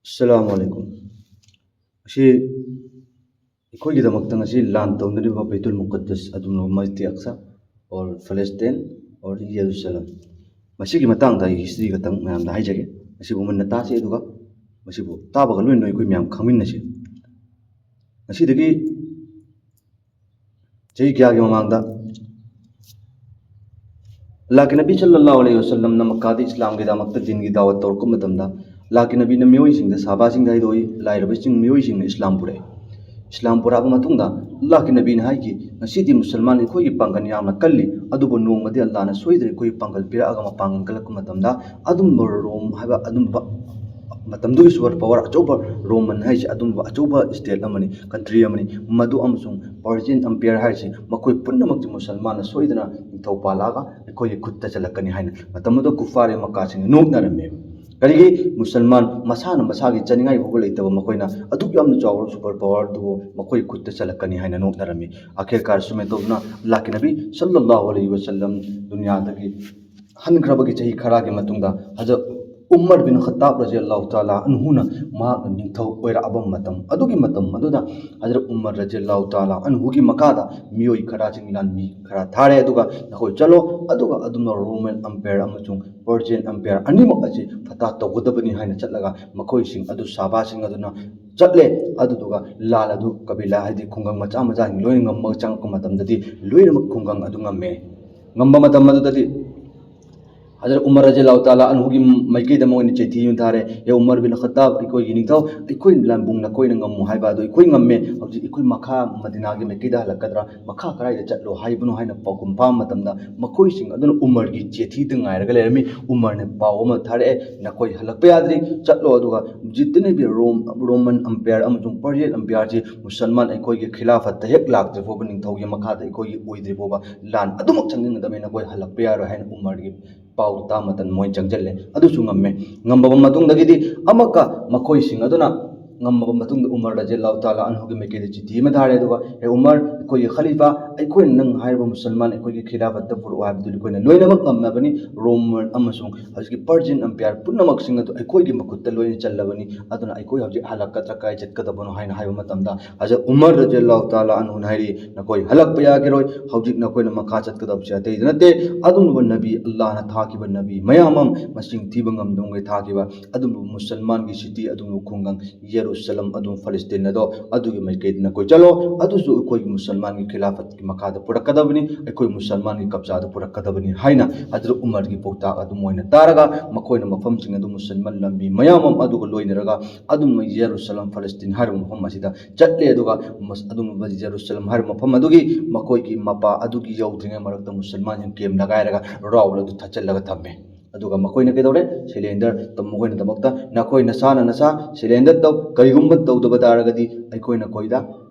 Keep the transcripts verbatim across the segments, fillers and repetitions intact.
ꯑꯁꯂꯥꯃꯨ ꯑꯂꯥꯏꯀꯨꯝ꯫ ꯉꯁꯤ ꯑꯩꯈꯣꯏꯒꯤꯗꯃꯛꯇ ꯉꯁꯤ ꯂꯥꯟ ꯇꯧꯅꯔꯤꯕ ꯕꯩꯇꯨꯜ ꯃꯨꯀꯠꯗꯁ, ꯑꯗꯨꯝ ꯃꯁꯖꯤꯗ ꯑꯛꯁꯥ, or Palestine, or ꯖꯦꯔꯨꯁꯂꯝ, ꯃꯁꯤꯒꯤ ꯃꯇꯥꯡꯗ ꯑꯩ ꯍꯤꯁꯇ꯭ꯔꯤ ꯈꯛꯇꯪ ꯃꯌꯥꯝꯗ ꯍꯥꯏꯖꯒꯦ꯫ ꯃꯁꯤꯕꯨ ꯃꯨꯟꯅ ꯇꯥꯁꯤ, ꯑꯗꯨꯒ ꯃꯁꯤꯕꯨ ꯇꯥꯕꯒ ꯂꯣꯏꯅꯅ ꯑꯩꯈꯣꯏ ꯃꯌꯥꯝ ꯈꯪꯃꯤꯟꯅꯁꯤ꯫ ꯉꯁꯤꯗꯒꯤ ꯆꯍꯤ ꯀꯌꯥꯒꯤ ꯃꯃꯥꯡꯗ ꯑꯜꯂꯥꯍꯀꯤ ꯅꯕꯤ ꯁꯜꯂꯜꯂꯥꯍꯨ ꯑꯂꯩꯍꯤ ꯋꯁꯜꯂꯝꯅ ꯃꯛꯀꯥꯗ ꯏꯁꯂꯥꯝꯒꯤꯗꯃꯛꯇ, ꯗꯤꯟꯒꯤ ꯗꯥꯋꯠ ꯇꯧꯔꯛꯄ ꯃꯇꯝꯗ, ꯑꯜꯂꯥꯍꯀꯤ ꯅꯕꯤꯅ ꯃꯤꯑꯣꯏꯁꯤꯡꯗ, ꯁꯍꯥꯕꯥꯁꯤꯡꯗ ꯍꯥꯏꯗꯣꯛꯏ, ꯂꯥꯏꯔꯕꯁꯤꯡ, ꯃꯤꯑꯣꯏꯁꯤꯡꯅ ꯏꯁꯂꯥꯝ ꯄꯨꯔꯛꯏ꯫ ꯏꯁꯂꯥꯝ ꯄꯨꯔꯛꯑꯕ ꯃꯇꯨꯡꯗ ꯑꯜꯂꯥꯍꯀꯤ ꯅꯕꯤꯅ ꯍꯥꯏꯈꯤ, "ꯉꯁꯤꯗꯤ ꯃꯨꯁꯜꯃꯥꯟ ꯑꯩꯈꯣꯏꯒꯤ ꯄꯥꯡꯒꯜ ꯌꯥꯝꯅ ꯀꯜꯂꯤ, ꯑꯗꯨꯕꯨ ꯅꯣꯡꯃꯗꯤ ꯑꯜꯂꯥꯍꯅ ꯁꯣꯏꯗꯅ ꯑꯩꯈꯣꯏꯒꯤ ꯄꯥꯡꯒꯜ ꯄꯤꯔꯛꯑꯒ, ꯃꯄꯥꯡꯒꯜ ꯀꯜꯂꯛꯄ ꯃꯇꯝꯗ ꯑꯗꯨꯝꯕ ꯔꯣꯝ ꯍꯥꯏꯕ, ꯑꯗꯨꯝꯕ ꯃꯇꯝꯗꯨꯒꯤ ꯁꯨꯄꯔ ꯄꯋꯥꯔ ꯑꯆꯧꯕ ꯔꯣꯃꯟ ꯍꯥꯏꯁꯦ ꯑꯗꯨꯝꯕ ꯑꯆꯧꯕ ꯁ꯭ꯇꯦꯠ ꯑꯃꯅꯤ, ꯀꯟꯇ꯭ꯔꯤ ꯑꯃꯅꯤ, ꯃꯗꯨ ꯑꯃꯁꯨꯡ ꯄꯔꯁꯤꯌꯟ ꯑꯦꯝꯄꯤꯌꯔ ꯍꯥꯏꯔꯤꯁꯤ, ꯃꯈꯣꯏ ꯄꯨꯝꯅꯃꯛꯁꯤ ꯃꯨꯁꯜꯃꯥꯟꯅ ꯁꯣꯏꯗꯅ ꯅꯤꯡꯊꯧ ꯄꯥꯜꯂꯛꯑꯒ ꯑꯩꯈꯣꯏꯒꯤ ꯈꯨꯠꯇ ꯆꯠꯂꯛꯀꯅꯤ" ꯍꯥꯏꯅ ꯃꯇꯝ ꯑꯗꯨꯗ ꯀꯨꯐꯥꯔ ꯃꯛꯀꯥꯁꯤꯡꯅ ꯅꯣꯛꯅꯔꯝꯃꯦꯕ꯫ ꯀꯔꯤꯒꯤ? ꯃꯨꯁꯜꯃꯥꯟ ꯃꯁꯥꯅ ꯃꯁꯥꯒꯤ ꯆꯠꯅꯤꯡꯉꯥꯏ ꯐꯥꯎꯕ ꯂꯩꯇꯕ ꯃꯈꯣꯏꯅ ꯑꯗꯨꯛ ꯌꯥꯝꯅ ꯆꯥꯎꯔꯕ ꯁꯨꯄꯔ ꯄꯋꯥꯔꯗꯨꯕꯨ ꯃꯈꯣꯏ ꯈꯨꯠꯇ ꯆꯠꯂꯛꯀꯅꯤ ꯍꯥꯏꯅ ꯅꯣꯛꯅꯔꯝꯃꯤ꯫ ꯑꯈꯦꯔ ꯀꯥꯔ ꯁꯨꯃꯥꯏꯅ ꯇꯧꯗꯨꯅ ꯑꯜꯂꯥꯍꯀꯤ ꯅꯕꯤ ꯁꯜꯂꯜꯂꯥꯍꯨ ꯑꯂꯩꯍꯤ ꯋꯁꯜꯂꯝ ꯗꯨꯅꯤꯌꯥꯗꯒꯤ ꯍꯟꯈ꯭ꯔꯕꯒꯤ ꯆꯍꯤ ꯈꯔꯒꯤ ꯃꯇꯨꯡꯗ ꯍꯖꯔꯠ ꯎꯃꯔ ꯕꯤꯟ ꯈꯠꯇꯥꯕ ꯔꯖꯤꯌꯜꯂꯥꯍꯨ ꯇꯥꯂꯥ ꯑꯟꯍꯨꯅ ꯃꯍꯥꯛꯅ ꯅꯤꯡꯊꯧ ꯑꯣꯏꯔꯛꯑꯕ ꯃꯇꯝ, ꯑꯗꯨꯒꯤ ꯃꯇꯝ ꯑꯗꯨꯗ ꯍꯖꯔꯠ ꯎꯃꯔ ꯔꯖꯤꯌꯜꯂꯥꯍꯨ ꯇꯥꯂꯥ ꯑꯟꯍꯨꯒꯤ ꯃꯈꯥꯗ ꯃꯤꯑꯣꯏ ꯈꯔꯁꯤꯡ, ꯂꯥꯟꯃꯤ ꯈꯔ ꯊꯥꯔꯦ, ꯑꯗꯨꯒ "ꯅꯈꯣꯏ ꯆꯠꯂꯣ, ꯑꯗꯨꯒ ꯑꯗꯨꯝꯅ ꯔꯣꯃꯟ ꯑꯦꯝꯄꯤꯌꯔ ꯑꯃꯁꯨꯡ ꯄꯔꯁꯤꯌꯟ ꯑꯦꯝꯄꯤꯌꯔ ꯑꯅꯤꯃꯛ ꯑꯁꯤ ꯐꯠꯇ ꯇꯧꯒꯗꯕꯅꯤ" ꯍꯥꯏꯅ ꯆꯠꯂꯒ ꯃꯈꯣꯏꯁꯤꯡ ꯑꯗꯨ, ꯁꯍꯥꯕꯥꯁꯤꯡ ꯑꯗꯨꯅ ꯆꯠꯂꯦ꯫ ꯑꯗꯨꯗꯨꯒ ꯂꯥꯟ ꯑꯗꯨ ꯀꯕꯤꯂꯥ, ꯍꯥꯏꯗꯤ ꯈꯨꯡꯒꯪ ꯃꯆꯥ ꯃꯆꯥꯁꯤꯡ ꯂꯣꯏꯅ ꯉꯝꯃꯒ ꯆꯪꯉꯛꯄ ꯃꯇꯝꯗꯗꯤ ꯂꯣꯏꯅꯃꯛ ꯈꯨꯡꯒꯪ ꯑꯗꯨ ꯉꯝꯃꯦ꯫ ꯉꯝꯕ ꯃꯇꯝ ꯑꯗꯨꯗꯗꯤ ꯍꯖꯔꯠ ꯎꯃꯔ ꯔꯖꯤꯌꯜꯂꯥꯍꯨ ꯇꯥꯂꯥ ꯑꯟꯍꯨꯒꯤ ꯃꯥꯏꯀꯩꯗ ꯃꯣꯏꯅ ꯆꯤꯊꯤ ꯑꯃ ꯊꯥꯔꯦ, "ꯍꯦ ꯎꯃꯔ ꯕꯤꯟ ꯈꯠꯇꯥꯕ, ꯑꯩꯈꯣꯏꯒꯤ ꯅꯤꯡꯊꯧ, ꯑꯩꯈꯣꯏ ꯂꯥꯟꯕꯨꯡ ꯅꯈꯣꯏꯅ ꯉꯝꯃꯨ ꯍꯥꯏꯕ ꯑꯗꯨ ꯑꯩꯈꯣꯏ ꯉꯝꯃꯦ꯫ ꯍꯧꯖꯤꯛ ꯑꯩꯈꯣꯏ ꯃꯈꯥ ꯃꯗꯤꯅꯥꯒꯤ ꯃꯥꯏꯀꯩꯗ ꯍꯜꯂꯛꯀꯗ꯭ꯔꯥ, ꯃꯈꯥ ꯀꯗꯥꯏꯗ ꯆꯠꯂꯣ ꯍꯥꯏꯕꯅꯣ?" ꯍꯥꯏꯅ ꯄꯥꯎꯈꯨꯝ ꯐꯥꯕ ꯃꯇꯝꯗ, ꯃꯈꯣꯏꯁꯤꯡ ꯑꯗꯨꯅ ꯎꯃꯔꯒꯤ ꯆꯤꯊꯤꯗ ꯉꯥꯏꯔꯒ ꯂꯩꯔꯝꯃꯤ꯫ ꯎꯃꯔꯅ ꯄꯥꯎ ꯑꯃ ꯊꯥꯔꯛꯑꯦ, "ꯅꯈꯣꯏ ꯍꯜꯂꯛꯄ ꯌꯥꯗ꯭ꯔꯤ, ꯆꯠꯂꯣ, ꯑꯗꯨꯒ ꯖꯤꯇꯅꯦꯕꯤ ꯔꯣꯝ, ꯔꯣꯃꯟ ꯑꯦꯝꯄꯤꯌꯔ ꯑꯃꯁꯨꯡ ꯄꯔꯁꯤꯌꯟ ꯑꯦꯝꯄꯤꯌꯔꯁꯤ ꯃꯨꯁꯜꯃꯥꯟ ꯑꯩꯈꯣꯏꯒꯤ ꯈꯤꯂꯥꯐꯠꯇ ꯍꯦꯛ ꯂꯥꯛꯇ꯭ꯔꯤ ꯐꯥꯎꯕ, ꯅꯤꯡꯊꯧꯒꯤ ꯃꯈꯥꯗ ꯑꯩꯈꯣꯏꯒꯤ ꯑꯣꯏꯗ꯭ꯔꯤ ꯐꯥꯎꯕ ꯂꯥꯟ ꯑꯗꯨꯃꯛ ꯆꯪꯁꯤꯟꯒꯗꯕꯅꯤ, ꯅꯈꯣꯏ ꯍꯜꯂꯛꯄ ꯌꯥꯔꯣꯏ" ꯍꯥꯏꯅ ꯎꯃꯔꯒꯤ ꯄꯥꯎ ꯇꯥꯕ ꯃꯇꯝꯗ ꯃꯣꯏ ꯆꯪꯁꯤꯜꯂꯦ꯫ ꯑꯗꯨꯁꯨ ꯉꯝꯃꯦ꯫ ꯉꯝꯃꯕ ꯃꯇꯨꯡꯗꯒꯤꯗꯤ ꯑꯃꯨꯛꯀ ꯃꯈꯣꯏꯁꯤꯡ ꯑꯗꯨꯅ ꯉꯝꯃꯕ ꯃꯇꯨꯡꯗ ꯎꯃꯔ ꯔꯖꯤꯌꯜꯂꯥꯍꯨ ꯇꯥꯂꯥ ꯑꯟꯍꯨꯒꯤ ꯃꯥꯏꯀꯩꯗ ꯆꯤꯊꯤ ꯑꯃ ꯊꯥꯔꯦ꯫ ꯑꯗꯨꯒ, "ꯍꯦ ꯎꯃꯔ, ꯑꯩꯈꯣꯏꯒꯤ ꯈꯂꯤꯐꯥ, ꯑꯩꯈꯣꯏꯅ ꯅꯪ ꯍꯥꯏꯔꯤꯕ ꯃꯨꯁꯜꯃꯥꯟ ꯑꯩꯈꯣꯏꯒꯤ ꯈꯤꯂꯥꯐꯠꯇ ꯄꯨꯔꯛꯑꯣ ꯍꯥꯏꯕꯗꯨ ꯑꯩꯈꯣꯏꯅ ꯂꯣꯏꯅꯃꯛ ꯉꯝꯂꯕꯅꯤ꯫ ꯔꯣꯃꯟ ꯑꯃꯁꯨꯡ ꯍꯧꯖꯤꯛꯀꯤ ꯄꯔꯁꯤꯌꯟ ꯑꯝꯄꯤꯌꯔ ꯄꯨꯝꯅꯃꯛꯁꯤꯡ ꯑꯗꯨ ꯑꯩꯈꯣꯏꯒꯤ ꯃꯈꯨꯠꯇ ꯂꯣꯏꯅ ꯆꯜꯂꯕꯅꯤ꯫ ꯑꯗꯨꯅ ꯑꯩꯈꯣꯏ ꯍꯧꯖꯤꯛ ꯍꯜꯂꯛꯀꯗ꯭ꯔꯥ, ꯀꯥꯏ ꯆꯠꯀꯗꯕꯅꯣ?" ꯍꯥꯏꯅ ꯍꯥꯏꯕ ꯃꯇꯝꯗ, ꯍꯖꯔꯠ ꯎꯃꯔ ꯔꯖꯤꯌꯜꯂꯥꯍꯨ ꯇꯥꯂꯥ ꯑꯟꯍꯨꯅ ꯍꯥꯏꯔꯤ, "ꯅꯈꯣꯏ ꯍꯜꯂꯛꯄ ꯌꯥꯈꯤꯔꯣꯏ꯫ ꯍꯧꯖꯤꯛ ꯅꯈꯣꯏꯅ ꯃꯈꯥ ꯆꯠꯀꯗꯕꯁꯦ ꯑꯇꯩꯗ ꯅꯠꯇꯦ, ꯑꯗꯨꯒꯨꯝꯂꯕ ꯅꯕꯤ, ꯑꯜꯂꯥꯍꯅ ꯊꯥꯈꯤꯕ ꯅꯕꯤ ꯃꯌꯥꯝ ꯑꯃ ꯃꯁꯤꯡ ꯊꯤꯕ ꯉꯝꯗꯉꯩ ꯊꯥꯈꯤꯕ, ꯑꯗꯨꯒꯨꯝꯂꯕ ꯃꯨꯁꯜꯃꯥꯟꯒꯤ ꯁꯤꯇꯤ, ꯑꯗꯨꯒꯨꯝꯂꯕ ꯈꯨꯡꯒꯪ ꯌꯦꯔꯨꯁꯂꯝ, ꯑꯗꯨꯝ ꯐꯂꯁꯇꯤꯟ ꯑꯗꯣ, ꯑꯗꯨꯒꯤ ꯃꯥꯏꯀꯩꯗ ꯅꯈꯣꯏ ꯆꯠꯂꯣ, ꯑꯗꯨꯁꯨ ꯑꯩꯈꯣꯏꯒꯤ ꯃꯨꯁꯜꯃꯥꯟꯒꯤ ꯈꯤꯂꯥꯐꯠꯀꯤ ꯃꯈꯥꯗ ꯄꯨꯔꯛꯀꯗꯕꯅꯤ, ꯑꯩꯈꯣꯏ ꯃꯨꯁꯜꯃꯥꯟꯒꯤ ꯀꯕꯖꯥꯗ ꯄꯨꯔꯛꯀꯗꯕꯅꯤ" ꯍꯥꯏꯅ ꯍꯖꯔꯠ ꯎꯃꯔꯒꯤ ꯄꯥꯎꯇꯥꯛ ꯑꯗꯨ ꯃꯣꯏꯅ ꯇꯥꯔꯒ, ꯃꯈꯣꯏꯅ ꯃꯐꯝꯁꯤꯡ ꯑꯗꯨ ꯃꯨꯁꯜꯃꯥꯟ ꯂꯝꯕꯤ ꯃꯌꯥꯝ ꯑꯃ ꯑꯗꯨꯒ ꯂꯣꯏꯅꯔꯒ, ꯑꯗꯨꯝ ꯌꯦꯔꯨꯁꯂꯝ, ꯐꯂꯁꯇꯤꯟ ꯍꯥꯏꯔꯤꯕ ꯃꯐꯝ ꯑꯁꯤꯗ ꯆꯠꯂꯦ꯫ ꯑꯗꯨꯒ ꯃꯁ-, ꯑꯗꯨꯝ ꯌꯦꯔꯨꯁꯂꯝ ꯍꯥꯏꯔꯤꯕ ꯃꯐꯝ ꯑꯗꯨꯒꯤ ꯃꯈꯣꯏꯒꯤ ꯃꯄꯥ ꯑꯗꯨꯒꯤ ꯌꯧꯗ꯭ꯔꯤꯉꯩ ꯃꯔꯛꯇ ꯃꯨꯁꯜꯃꯥꯟꯁꯤꯡ ꯀꯦꯝ ꯂꯒꯥꯏꯔꯒ ꯔꯥꯎꯜ ꯑꯗꯨ ꯊꯠꯆꯜꯂꯒ ꯊꯝꯃꯦ꯫ ꯑꯗꯨꯒ ꯃꯈꯣꯏꯅ ꯀꯩꯗꯧꯔꯦ? ꯁꯔꯦꯟꯗꯔ ꯇꯧ-, ꯃꯈꯣꯏꯅꯗꯃꯛꯇ, "ꯅꯈꯣꯏ ꯅꯁꯥꯅ ꯅꯁꯥ ꯁꯔꯦꯟꯗꯔ ꯇꯧ, ꯀꯔꯤꯒꯨꯝꯕ ꯇꯧꯗꯕ ꯇꯥꯔꯒꯗꯤ ꯑꯩꯈꯣꯏ ꯅꯈꯣꯏꯗ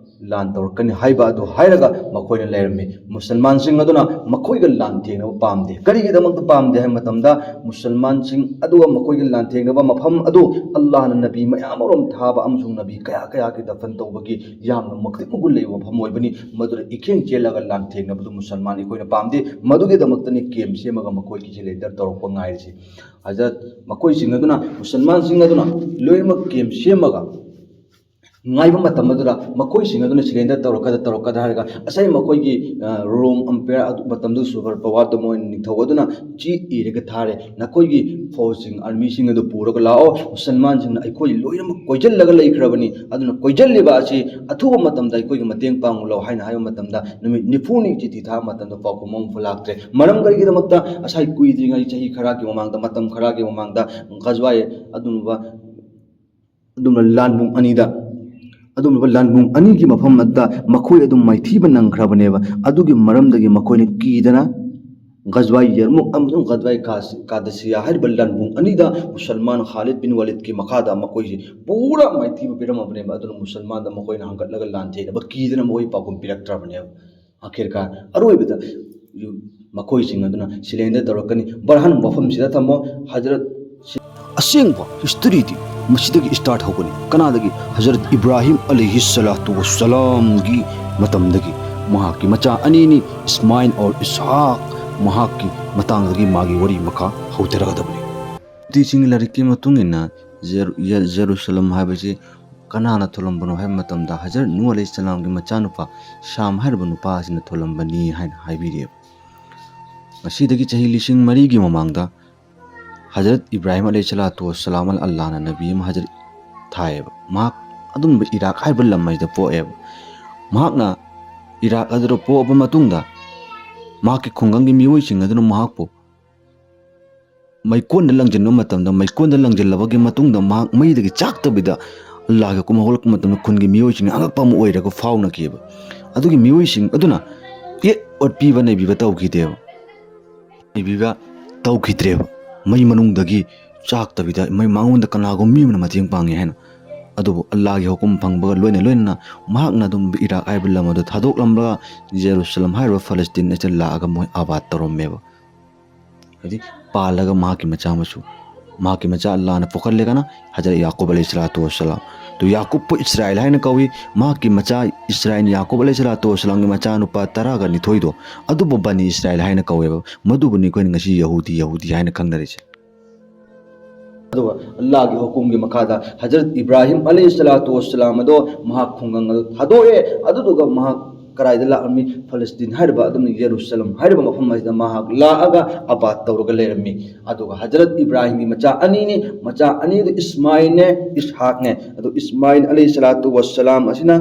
ꯂꯥꯟ ꯇꯧꯔꯛꯀꯅꯤ" ꯍꯥꯏꯕ ꯑꯗꯨ ꯍꯥꯏꯔꯒ ꯃꯈꯣꯏꯅ ꯂꯩꯔꯝꯃꯤ꯫ ꯃꯨꯁꯜꯃꯥꯟꯁꯤꯡ ꯑꯗꯨꯅ ꯃꯈꯣꯏꯒ ꯂꯥꯟ ꯊꯦꯡꯅꯕ ꯄꯥꯝꯗꯦ꯫ ꯀꯔꯤꯒꯤꯗꯃꯛꯇ ꯄꯥꯝꯗꯦ ꯍꯥꯏꯕ ꯃꯇꯝꯗ, ꯃꯨꯁꯜꯃꯥꯟꯁꯤꯡ ꯑꯗꯨꯒ ꯃꯈꯣꯏꯒ ꯂꯥꯟ ꯊꯦꯡꯅꯕ ꯃꯐꯝ ꯑꯗꯨ ꯑꯜꯂꯥꯍꯅ ꯅꯕꯤ ꯃꯌꯥꯝ ꯑꯃꯔꯣꯝ ꯊꯥꯕ ꯑꯃꯁꯨꯡ ꯅꯕꯤ ꯀꯌꯥ ꯀꯌꯥꯒꯤ ꯗꯐꯟ ꯇꯧꯕꯒꯤ ꯌꯥꯝꯅ ꯃꯇꯤꯛ ꯃꯒꯨꯟ ꯂꯩꯕ ꯃꯐꯝ ꯑꯣꯏꯕꯅꯤ꯫ ꯃꯗꯨꯗ ꯏꯈꯦꯡ ꯆꯦꯜꯂꯒ ꯂꯥꯟꯊꯦꯡꯅꯕꯗꯨ ꯃꯨꯁꯜꯃꯥꯟ ꯑꯩꯈꯣꯏꯅ ꯄꯥꯝꯗꯦ꯫ ꯃꯗꯨꯒꯤꯗꯃꯛꯇꯅꯤ ꯀꯦꯝ ꯁꯦꯝꯃꯒ ꯃꯈꯣꯏꯒꯤ ꯁꯔꯦꯟꯗꯔ ꯇꯧꯔꯛꯄ ꯉꯥꯏꯔꯤꯁꯤ꯫ ꯍꯖꯔꯠ, ꯃꯈꯣꯏꯁꯤꯡ ꯑꯗꯨꯅ, ꯃꯨꯁꯜꯃꯥꯟꯁꯤꯡ ꯑꯗꯨꯅ ꯂꯣꯏꯅꯃꯛ ꯀꯦꯝ ꯁꯦꯝꯃꯒ ꯉꯥꯏꯕ ꯃꯇꯝ ꯑꯗꯨꯗ ꯃꯈꯣꯏꯁꯤꯡ ꯑꯗꯨꯅ ꯁꯔꯦꯟꯗꯔ ꯇꯧꯔꯛꯀꯗ꯭ꯔꯥ, ꯇꯧꯔꯛꯀꯗ꯭ꯔꯥ ꯍꯥꯏꯔꯒ, ꯉꯁꯥꯏ ꯃꯈꯣꯏꯒꯤ, ꯑ, ꯔꯣꯝ ꯑꯝꯄꯤꯌꯔ ꯑꯗꯨ, ꯃꯇꯝꯗꯨ ꯁꯨꯄꯔ ꯄꯋꯥꯔꯗ ꯃꯣꯏ ꯅꯤꯡꯊꯧ ꯑꯗꯨꯅ ꯆꯦ ꯏꯔꯒ ꯊꯥꯔꯦ, "ꯅꯈꯣꯏꯒꯤ ꯐꯧꯖꯁꯤꯡ, ꯑꯥꯔꯃꯤꯁꯤꯡ ꯑꯗꯨ ꯄꯨꯔꯒ ꯂꯥꯛꯑꯣ, ꯃꯨꯁꯜꯃꯥꯟꯁꯤꯡꯅ ꯑꯩꯈꯣꯏ ꯂꯣꯏꯅꯃꯛ ꯀꯣꯏꯁꯤꯜꯂꯒ ꯂꯩꯈ꯭ꯔꯕꯅꯤ, ꯑꯗꯨꯅ ꯀꯣꯏꯁꯤꯜꯂꯤꯕ ꯑꯁꯤ ꯑꯊꯨꯕ ꯃꯇꯝꯗ ꯑꯩꯈꯣꯏꯒꯤ ꯃꯇꯦꯡ ꯄꯥꯡꯂꯣ" ꯍꯥꯏꯅ ꯍꯥꯏꯕ ꯃꯇꯝꯗ, ꯅꯨꯃꯤꯠ ꯅꯤꯐꯨꯅꯤ ꯆꯤꯊꯤ ꯊꯥꯕ ꯃꯇꯝꯗ ꯄꯥꯎꯈꯨꯝ ꯑꯃꯐꯥꯎ ꯂꯥꯛꯇ꯭ꯔꯦ꯫ ꯃꯔꯝ ꯀꯔꯤꯒꯤꯗꯃꯛꯇ? ꯉꯁꯥꯏ ꯀꯨꯏꯗ꯭ꯔꯤꯉꯩ, ꯆꯍꯤ ꯈꯔꯒꯤ ꯃꯃꯥꯡꯗ, ꯃꯇꯝ ꯈꯔꯒꯤ ꯃꯃꯥꯡꯗ ꯒꯖꯋꯥꯏ ꯑꯗꯨꯒꯨꯝꯕ ꯑꯗꯨꯝꯅ ꯂꯥꯟꯕꯨꯡ ꯑꯅꯤꯗ, ꯑꯗꯨꯒꯨꯝꯂꯕ ꯂꯥꯟꯕꯨꯡ ꯑꯅꯤꯒꯤ ꯃꯐꯝ ꯑꯗꯨꯗ ꯃꯈꯣꯏ ꯑꯗꯨꯝ ꯃꯥꯏꯊꯤꯕ ꯅꯪꯈ꯭ꯔꯕꯅꯦꯕ꯫ ꯑꯗꯨꯒꯤ ꯃꯔꯝꯗꯒꯤ ꯃꯈꯣꯏꯅ ꯀꯤꯗꯅ ꯒꯖꯋꯥꯏ ꯌꯔꯃꯨꯛ ꯑꯃꯁꯨꯡ ꯒꯖꯋꯥꯏ ꯀꯥꯁ-, ꯀꯥꯗꯁꯤꯌꯥ ꯍꯥꯏꯔꯤꯕ ꯂꯥꯟꯕꯨꯡ ꯑꯅꯤꯗ ꯃꯨꯁꯜꯃꯥꯟ ꯈꯥꯂꯤꯗ ꯕꯤꯟ ꯋꯥꯂꯤꯗꯀꯤ ꯃꯈꯥꯗ ꯃꯈꯣꯏꯁꯤ ꯄꯨꯔꯥ ꯃꯥꯏꯊꯤꯕ ꯄꯤꯔꯝꯃꯕꯅꯦꯕ꯫ ꯑꯗꯨꯅ ꯃꯨꯁꯜꯃꯥꯟꯗ ꯃꯈꯣꯏꯅ ꯍꯪꯒꯠꯂꯒ ꯂꯥꯟꯊꯦꯡꯅꯕ ꯀꯤꯗꯅ ꯃꯈꯣꯏ ꯄꯥꯎꯈꯨꯝ ꯄꯤꯔꯛꯇ꯭ꯔꯕꯅꯦꯕ꯫ ꯑꯈꯤꯔꯀꯥꯔ, ꯑꯔꯣꯏꯕꯗ ꯃꯈꯣꯏꯁꯤꯡ ꯑꯗꯨꯅ ꯁꯔꯦꯟꯗꯔ ꯇꯧꯔꯛꯀꯅꯤ꯫ ꯕꯔꯍꯥꯟ ꯃꯐꯝꯁꯤꯗ ꯊꯝꯃꯣ, ꯍꯖꯔꯠ꯫ ꯑꯁꯦꯡꯕ ꯍꯤꯁꯇꯣꯔꯤꯗꯤ ꯃꯁꯤꯗꯒꯤ start ꯍꯧꯒꯅꯤ꯫ ꯀꯅꯥꯗꯒꯤ? ꯍꯖꯔꯠ ꯏꯕ꯭ꯔꯥꯍꯤꯝ ꯑꯂꯩꯍꯤ ꯁꯂꯥꯇꯨ ꯋꯁꯁꯂꯥꯝꯒꯤ ꯃꯇꯝꯗꯒꯤ꯫ ꯃꯍꯥꯛꯀꯤ ꯃꯆꯥ ꯑꯅꯤꯅꯤ, ꯏꯁꯃꯥꯏꯜ ꯑꯣꯔ ꯏꯁꯍꯥꯛ꯫ ꯃꯍꯥꯛꯀꯤ ꯃꯇꯥꯡꯗꯒꯤ ꯃꯥꯒꯤ ꯋꯥꯔꯤ ꯃꯈꯥ ꯍꯧꯊꯔꯛꯀꯗꯕꯅꯤ꯫ ꯃꯨꯐꯇꯤꯁꯤꯡꯒꯤ ꯂꯥꯏꯔꯤꯛꯀꯤ ꯃꯇꯨꯡ ꯏꯟꯅ, ꯖꯦꯔꯨ-, ꯌꯦ-, ꯖꯦꯔꯨꯁꯂꯝ ꯍꯥꯏꯕꯁꯤ ꯀꯅꯥꯅ ꯊꯣꯜꯂꯝꯕꯅꯣ ꯍꯥꯏꯕ ꯃꯇꯝꯗ, ꯍꯖꯔꯠ ꯅꯨꯍ ꯑꯂꯩꯍꯤ ꯁꯂꯥꯝꯒꯤ ꯃꯆꯥꯅꯨꯄꯥ ꯁꯥꯝ ꯍꯥꯏꯔꯤꯕ ꯅꯨꯄꯥ ꯑꯁꯤꯅ ꯊꯣꯜꯂꯝꯕꯅꯤ ꯍꯥꯏꯅ ꯍꯥꯏꯕꯤꯔꯤꯑꯕ꯫ ꯉꯁꯤꯗꯒꯤ ꯆꯍꯤ ꯂꯤꯁꯤꯡ ꯃꯔꯤꯒꯤ ꯃꯃꯥꯡꯗ ꯍꯖꯔꯠ ꯏꯕ꯭ꯔꯥꯍꯤꯝ ꯑꯂꯩꯍꯤ ꯁꯂꯥꯇꯨ ꯋꯁꯁꯂꯥꯝ, ꯑꯜꯂꯥꯍꯅ ꯅꯕꯤ ꯑꯃ ꯍꯖꯔꯠ ꯊꯥꯏꯌꯦꯕ꯫ ꯃꯍꯥꯛ ꯑꯗꯨꯝꯕ ꯏꯔꯥꯛ ꯍꯥꯏꯕ ꯂꯝ ꯑꯁꯤꯗ ꯄꯣꯛꯑꯦꯕ꯫ ꯃꯍꯥꯛꯅ ꯏꯔꯥꯛ ꯑꯗꯨꯗ ꯄꯣꯛꯑꯕ ꯃꯇꯨꯡꯗ, ꯃꯍꯥꯛꯀꯤ ꯈꯨꯡꯒꯪꯒꯤ ꯃꯤꯑꯣꯏꯁꯤꯡ ꯑꯗꯨꯅ ꯃꯍꯥꯛꯄꯨ ꯃꯩꯀꯣꯟꯗ ꯂꯪꯁꯤꯟꯕ ꯃꯇꯝꯗ, ꯃꯩꯀꯣꯟꯗ ꯂꯪꯁꯤꯜꯂꯕꯒꯤ ꯃꯇꯨꯡꯗ ꯃꯍꯥꯛ ꯃꯩꯗꯒꯤ ꯆꯥꯛꯇꯕꯤꯗ ꯑꯜꯂꯥꯍꯒꯤ ꯍꯨꯀꯨꯝ ꯍꯧꯒꯠꯂꯛꯄ ꯃꯇꯝꯗ ꯈꯨꯟꯒꯤ ꯃꯤꯑꯣꯏꯁꯤꯡꯅ ꯑꯉꯛꯄ ꯑꯃ ꯑꯣꯏꯔꯒ ꯐꯥꯎꯅꯈꯤꯑꯕ꯫ ꯑꯗꯨꯒꯤ ꯃꯤꯑꯣꯏꯁꯤꯡ ꯑꯗꯨꯅ ꯌꯦꯠ ꯑꯣꯠꯄꯤꯕ ꯅꯩꯕꯤꯕ ꯇꯧꯈꯤꯗꯦꯕ꯫ ꯅꯩꯕꯤꯕ ꯇꯧꯈꯤꯗ꯭ꯔꯦꯕ꯫ ꯃꯩ ꯃꯅꯨꯡꯗꯒꯤ ꯆꯥꯛꯇꯕꯤꯗ ꯃꯩ ꯃꯉꯣꯟꯗ ꯀꯅꯥꯒꯨꯝꯕ ꯃꯤ ꯑꯃꯅ ꯃꯇꯦꯡ ꯄꯥꯡꯉꯦ ꯍꯥꯏꯅ꯫ ꯑꯗꯨꯕꯨ ꯑꯜꯂꯥꯍꯒꯤ ꯍꯨꯀꯨꯝ ꯐꯪꯕꯒ ꯂꯣꯏꯅ ꯂꯣꯏꯅꯅ ꯃꯍꯥꯛꯅ ꯑꯗꯨꯝ ꯏꯔꯥꯛ ꯍꯥꯏꯕ ꯂꯝ ꯑꯗꯨ ꯊꯥꯗꯣꯛꯂꯝꯂꯒ ꯖꯦꯔꯨꯁꯂꯝ ꯍꯥꯏꯔꯤꯕ ꯐꯂꯁꯇꯤꯟ ꯑꯁꯤꯗ ꯂꯥꯛꯑꯒ ꯃꯣꯏ ꯑꯕꯥꯗ ꯇꯧꯔꯝꯃꯦꯕ꯫ ꯍꯥꯏꯗꯤ ꯄꯥꯜꯂꯒ ꯃꯍꯥꯛꯀꯤ ꯃꯆꯥ ꯃꯁꯨ, ꯃꯍꯥꯛꯀꯤ ꯃꯆꯥ ꯑꯜꯂꯥꯍꯅ ꯄꯣꯛꯍꯜꯂꯦꯒꯅ ꯍꯖꯔꯠ ꯌꯥꯀꯨꯕ ꯑꯂꯩꯍꯤ ꯁꯂꯥꯇꯨ ꯋꯁꯁꯂꯥꯝ꯫ ꯑꯗꯨ ꯌꯥꯀꯨꯕꯄꯨ ꯏꯁꯔꯥꯏꯜ ꯍꯥꯏꯅ ꯀꯧꯏ꯫ ꯃꯍꯥꯛꯀꯤ ꯃꯆꯥ ꯏꯁꯔꯥꯏꯜ, ꯌꯥꯀꯨꯕ ꯑꯂꯩꯍꯤ ꯁꯂꯥꯇꯨ ꯋꯁꯁꯂꯥꯝꯒꯤ ꯃꯆꯥꯅꯨꯄꯥ ꯇꯔꯥꯒ ꯅꯤꯊꯣꯏꯗꯣ, ꯑꯗꯨꯕꯨ ꯕꯅꯤ ꯏꯁꯔꯥꯏꯜ ꯍꯥꯏꯅ ꯀꯧꯋꯦꯕ꯫ ꯃꯗꯨꯕꯨꯅꯤ ꯑꯩꯈꯣꯏꯅ ꯉꯁꯤ ꯌꯍꯨꯗꯤ, ꯌꯍꯨꯗꯤ ꯍꯥꯏꯅ ꯈꯪꯅꯔꯤꯁꯦ꯫ ꯑꯗꯨꯒ ꯑꯜꯂꯥꯍꯒꯤ ꯍꯨꯀꯨꯝꯒꯤ ꯃꯈꯥꯗ ꯍꯖꯔꯠ ꯏꯕ꯭ꯔꯥꯍꯤꯝ ꯑꯂꯩꯍꯤ ꯁꯂꯥꯇꯨ ꯋꯁꯁꯂꯥꯝ ꯑꯗꯣ ꯃꯍꯥꯛ ꯈꯨꯡꯒꯪ ꯑꯗꯨ ꯊꯥꯗꯣꯛꯑꯦ꯫ ꯑꯗꯨꯗꯨꯒ ꯃꯍꯥꯛ ꯀꯗꯥꯏꯗ ꯂꯥꯛꯂꯝꯃꯤ? ꯐꯂꯁꯇꯤꯟ ꯍꯥꯏꯔꯤꯕ, ꯑꯗꯨꯝꯅ ꯌꯦꯔꯨꯁꯂꯝ ꯍꯥꯏꯔꯤꯕ ꯃꯐꯝ ꯑꯁꯤꯗ ꯃꯍꯥꯛ ꯂꯥꯛꯑꯒ ꯑꯕꯥꯗ ꯇꯧꯔꯒ ꯂꯩꯔꯝꯃꯤ꯫ ꯑꯗꯨꯒ ꯍꯖꯔꯠ ꯏꯕ꯭ꯔꯥꯍꯤꯝꯒꯤ ꯃꯆꯥ ꯑꯅꯤꯅꯤ, ꯃꯆꯥ ꯑꯅꯤꯗꯨ ꯏꯁꯃꯥꯏꯜꯅꯦ, ꯏꯁꯍꯥꯛꯅꯦ꯫ ꯑꯗꯣ ꯏꯁꯃꯥꯏꯜ ꯑꯂꯩꯍꯤ ꯁꯂꯥꯇꯨ ꯋꯁꯁꯂꯥꯝ ꯑꯁꯤꯅ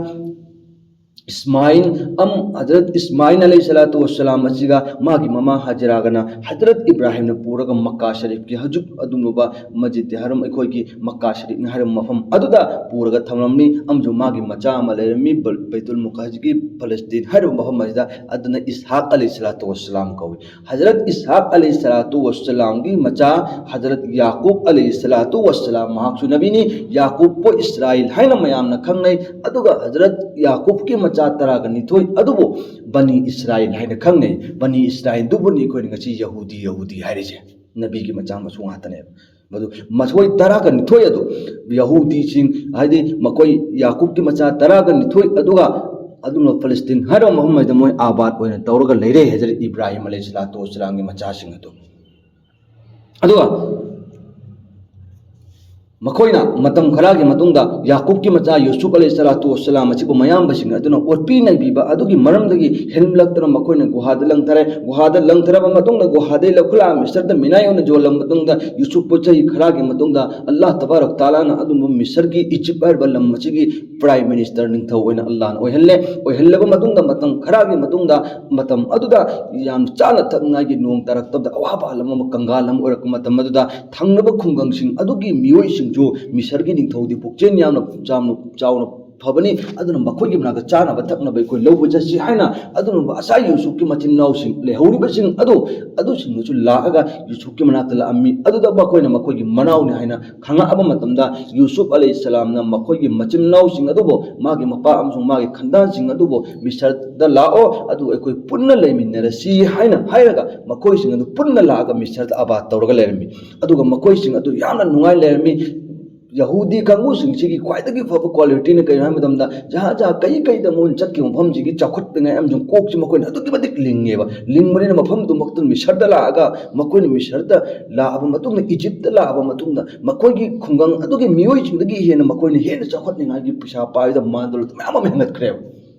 ꯏꯁꯃꯥꯏꯜ ꯑꯝ-, ꯍꯖꯔꯠ ꯏꯁꯃꯥꯏꯜ ꯑꯂꯩꯍꯤ ꯁꯂꯥꯇꯨ ꯋꯁꯁꯂꯥꯝ ꯑꯁꯤꯒ ꯃꯥꯒꯤ ꯃꯃꯥ ꯍꯖꯔꯥꯒꯅ ꯍꯖꯔꯠ ꯏꯕ꯭ꯔꯥꯍꯤꯝꯅ ꯄꯨꯔꯒ ꯃꯛꯀꯥ ꯁꯔꯤꯐꯀꯤ, ꯍꯧꯖꯤꯛ ꯑꯗꯨꯝꯂꯨꯕ ꯃꯁꯖꯤꯗ ꯍꯔꯝ, ꯑꯩꯈꯣꯏꯒꯤ ꯃꯛꯀꯥ ꯁꯔꯤꯐꯅ ꯍꯥꯏꯔꯤꯕ ꯃꯐꯝ ꯑꯗꯨꯗ ꯄꯨꯔꯒ ꯊꯝꯂꯝꯃꯤ꯫ ꯑꯃꯁꯨꯡ ꯃꯥꯒꯤ ꯃꯆꯥ ꯑꯃ ꯂꯩꯔꯝꯃꯤ, ꯕ-, ꯕꯩꯇꯨꯜ ꯃꯨꯀꯥꯁꯀꯤ ꯐꯂꯁꯇꯤꯟ ꯍꯥꯏꯔꯤꯕ ꯃꯐꯝ ꯑꯁꯤꯗ, ꯑꯗꯨꯅ ꯏꯁꯍꯥꯛ ꯑꯂꯩꯍꯤ ꯁꯂꯥꯇꯨ ꯋꯁꯁꯂꯥꯝ ꯀꯧꯏ꯫ ꯍꯖꯔꯠ ꯏꯁꯍꯥꯛ ꯑꯂꯩꯍꯤ ꯁꯂꯥꯇꯨ ꯋꯁꯁꯂꯥꯝꯒꯤ ꯃꯆꯥ ꯍꯖꯔꯠ ꯌꯥꯀꯨꯕ ꯑꯂꯩꯍꯤ ꯁꯂꯥꯇꯨ ꯋꯁꯁꯂꯥꯝ, ꯃꯍꯥꯛꯁꯨ ꯅꯕꯤꯅꯤ, ꯌꯥꯀꯨꯕꯄꯨ ꯏꯁꯔꯥꯏꯜ ꯍꯥꯏꯅ ꯃꯌꯥꯝꯅ ꯈꯪꯅꯩ꯫ ꯑꯗꯨꯒ ꯍꯖꯔꯠ ꯌꯥꯀꯨꯕꯀꯤ ꯃꯆꯥ ꯇꯔꯥꯒ ꯅꯤꯊꯣꯏ ꯑꯗꯨꯕꯨ ꯕꯅꯤ ꯏꯁꯔꯥꯏꯜ ꯍꯥꯏꯅ ꯈꯪꯅꯩ꯫ ꯕꯅꯤ ꯏꯁꯔꯥꯏꯜꯗꯨꯕꯨꯅꯤ ꯑꯩꯈꯣꯏꯅ ꯉꯁꯤ ꯌꯍꯨꯗꯤ, ꯌꯍꯨꯗꯤ ꯍꯥꯏꯔꯤꯁꯦ꯫ ꯅꯕꯤꯒꯤ ꯃꯆꯥ ꯃꯁꯨ ꯉꯥꯛꯇꯅꯦꯕ꯫ ꯑꯗꯨ ꯃꯈꯣꯏ ꯇꯔꯥꯒ ꯅꯤꯊꯣꯏ ꯑꯗꯨ ꯌꯍꯨꯗꯤꯁꯤꯡ, ꯍꯥꯏꯗꯤ ꯃꯈꯣꯏ ꯌꯥꯀꯨꯕꯀꯤ ꯃꯆꯥ ꯇꯔꯥꯒ ꯅꯤꯊꯣꯏ ꯑꯗꯨꯒ ꯑꯗꯨꯝꯅ ꯐꯂꯁꯇꯤꯟ ꯍꯥꯏꯔꯤꯕ ꯃꯐꯝ ꯑꯁꯤꯗ ꯃꯣꯏ ꯑꯥꯕꯥꯗ ꯑꯣꯏꯅ ꯇꯧꯔꯒ ꯂꯩꯔꯦ, ꯍꯖꯔꯠ ꯏꯕ꯭ꯔꯥꯍꯤꯝ ꯑꯂꯩꯍꯤ ꯁꯂꯥꯇꯨ ꯋꯁꯁꯂꯥꯝꯒꯤ ꯃꯆꯥꯁꯤꯡ ꯑꯗꯨ꯫ ꯑꯗꯨꯒ ꯃꯈꯣꯏꯅ ꯃꯇꯝ ꯈꯔꯒꯤ ꯃꯇꯨꯡꯗ ꯌꯥꯀꯨꯕꯀꯤ ꯃꯆꯥ ꯌꯨꯁꯨꯐ ꯑꯂꯩꯍꯤ ꯁꯂꯥꯇꯨ ꯋꯁꯁꯂꯥꯝ ꯑꯁꯤꯕꯨ ꯃꯌꯥꯝꯕꯁꯤꯡ ꯑꯗꯨꯅ ꯑꯣꯠꯄꯤ ꯅꯩꯕꯤꯕ ꯑꯗꯨꯒꯤ ꯃꯔꯝꯗꯒꯤ ꯍꯦꯟꯂꯛꯇꯅ ꯃꯈꯣꯏꯅ ꯒꯨꯍꯥꯗ ꯂꯪꯊꯔꯦ꯫ ꯒꯨꯍꯥꯗ ꯂꯪꯊꯔꯕ ꯃꯇꯨꯡꯗ ꯒꯨꯍꯥꯗꯒꯤ ꯂꯧꯈꯠꯂꯛꯑ ꯃꯤꯁꯔꯗ ꯃꯤꯅꯥꯏ ꯑꯣꯏꯅ ꯌꯣꯜꯂꯕ ꯃꯇꯨꯡꯗ ꯌꯨꯁꯨꯐꯄꯨ ꯆꯍꯤ ꯈꯔꯒꯤ ꯃꯇꯨꯡꯗ ꯑꯜꯂꯥꯍ ꯇꯕꯥꯔꯛ ꯇꯥꯂꯥꯅ ꯑꯗꯨꯝꯕ ꯃꯤꯁꯔꯒꯤ, ꯏꯖꯤꯞ ꯍꯥꯏꯔꯤꯕ ꯂꯝ ꯑꯁꯤꯒꯤ ꯄ꯭ꯔꯥꯏꯝ ꯃꯤꯅꯤꯁꯇꯔ, ꯅꯤꯡꯊꯧ ꯑꯣꯏꯅ ꯑꯜꯂꯥꯍꯅ ꯑꯣꯏꯍꯜꯂꯦ꯫ ꯑꯣꯏꯍꯜꯂꯕ ꯃꯇꯨꯡꯗ ꯃꯇꯝ ꯈꯔꯒꯤ ꯃꯇꯨꯡꯗ ꯃꯇꯝ ꯑꯗꯨꯗ ꯌꯥꯝ ꯆꯥꯅ ꯊꯛꯅꯤꯡꯉꯥꯏꯒꯤ ꯅꯣꯡ ꯇꯥꯔꯛꯇꯕꯗ ꯑꯋꯥꯕ ꯑꯃ, ꯀꯪꯒꯥꯜ ꯑꯃ ꯑꯣꯏꯔꯛꯄ ꯃꯇꯝ ꯑꯗꯨꯗ ꯊꯪꯅꯕ ꯈꯨꯡꯒꯪꯁꯤꯡ ꯑꯗꯨꯒꯤ ꯃꯤꯑꯣꯏꯁꯤꯡꯁꯨ ꯃꯤꯁꯔꯒꯤ ꯅꯤꯡꯊꯧꯗꯤ ꯄꯨꯛꯆꯦꯜ ꯌꯥꯝꯅ ꯆꯥꯎꯅ, ꯆꯥꯎꯅ ꯐꯕꯅꯤ, ꯑꯗꯨꯅ ꯃꯈꯣꯏꯒꯤ ꯃꯅꯥꯛꯇ ꯆꯥꯅꯕ ꯊꯛꯅꯕ ꯑꯩꯈꯣꯏ ꯂꯧꯕ ꯆꯠꯁꯤ ꯍꯥꯏꯅ ꯑꯗꯨꯒꯨꯝꯕ ꯑꯁꯥꯏ ꯌꯨꯁꯨꯐꯀꯤ ꯃꯆꯤꯟ ꯃꯅꯥꯎꯁꯤꯡ ꯂꯩꯍꯧꯔꯤꯕꯁꯤꯡ ꯑꯗꯨ, ꯑꯗꯨꯁꯤꯡꯗꯨꯁꯨ ꯂꯥꯛꯑꯒ ꯌꯨꯁꯨꯐꯀꯤ ꯃꯅꯥꯛꯇ ꯂꯥꯛꯑꯝꯃꯤ꯫ ꯑꯗꯨꯗ ꯃꯈꯣꯏꯅ ꯃꯈꯣꯏꯒꯤ ꯃꯅꯥꯎꯅꯤ ꯍꯥꯏꯅ ꯈꯪꯉꯛꯑꯕ ꯃꯇꯝꯗ ꯌꯨꯁꯨꯐ ꯑꯂꯩꯍꯤ ꯁꯂꯥꯝꯅ ꯃꯈꯣꯏꯒꯤ ꯃꯆꯤꯟ ꯃꯅꯥꯎꯁꯤꯡ ꯑꯗꯨꯕꯨ, ꯃꯥꯒꯤ ꯃꯄꯥ ꯑꯃꯁꯨꯡ ꯃꯥꯒꯤ ꯈꯟꯗꯥꯟꯁꯤꯡ ꯑꯗꯨꯕꯨ ꯃꯤꯁꯔꯗ ꯂꯥꯛꯑꯣ, ꯑꯗꯨ ꯑꯩꯈꯣꯏ ꯄꯨꯟꯅ ꯂꯩꯃꯤꯟꯅꯔꯁꯤ ꯍꯥꯏꯅ ꯍꯥꯏꯔꯒ ꯃꯈꯣꯏꯁꯤꯡ ꯑꯗꯨ ꯄꯨꯟꯅ ꯂꯥꯛꯑꯒ ꯃꯤꯁꯔꯗ ꯑꯕꯥꯗ ꯇꯧꯔꯒ ꯂꯩꯔꯝꯃꯤ꯫ ꯑꯗꯨꯒ ꯃꯈꯣꯏꯁꯤꯡ ꯑꯗꯨ ꯌꯥꯝꯅ ꯅꯨꯡꯉꯥꯏ ꯂꯩꯔꯝꯃꯤ꯫ ꯌꯍꯨꯗꯤ ꯀꯥꯡꯕꯨꯁꯤꯡꯁꯤꯒꯤ ꯈ꯭ꯋꯥꯏꯗꯒꯤ ꯐꯕ ꯀ꯭ꯋꯥꯂꯤꯇꯤꯅ ꯀꯩꯅꯣ ꯍꯥꯏꯕ ꯃꯇꯝꯗ, ꯖꯍꯥ ꯖꯍꯥ, ꯀꯩ ꯀꯩꯗ ꯃꯣꯏꯅ ꯆꯠꯈꯤꯕ ꯃꯐꯝꯁꯤꯒꯤ ꯆꯥꯎꯈꯠꯅꯤꯡꯉꯥꯏ ꯑꯃꯁꯨꯡ ꯀꯣꯛꯁꯤ ꯃꯈꯣꯏꯅ ꯑꯗꯨꯛꯀꯤ ꯃꯇꯤꯛ ꯂꯤꯡꯉꯦꯕ꯫ ꯂꯤꯡꯕꯅꯤꯅ ꯃꯐꯝꯗꯨꯃꯛꯇ ꯃꯤꯁꯔꯗ ꯂꯥꯛꯑꯒ, ꯃꯈꯣꯏꯅ ꯃꯤꯁꯔꯗ ꯂꯥꯛꯑꯕ ꯃꯇꯨꯡꯗ, ꯏꯖꯤꯞꯇ ꯂꯥꯛꯑꯕ ꯃꯇꯨꯡꯗ, ꯃꯈꯣꯏꯒꯤ ꯈꯨꯡꯒꯪ ꯑꯗꯨꯒꯤ ꯃꯤꯑꯣꯏꯁꯤꯡꯗꯒꯤ ꯍꯦꯟꯅ ꯃꯈꯣꯏꯅ ꯍꯦꯟꯅ ꯆꯥꯎꯈꯠꯅꯤꯡꯉꯥꯏꯒꯤ ꯄꯩꯁꯥ ꯄꯥꯏꯕꯗ ꯃꯥꯟꯗꯣꯂꯠ ꯃꯌꯥꯝ ꯑꯃ ꯍꯦꯟꯒꯠꯈ꯭ꯔꯦꯕ꯫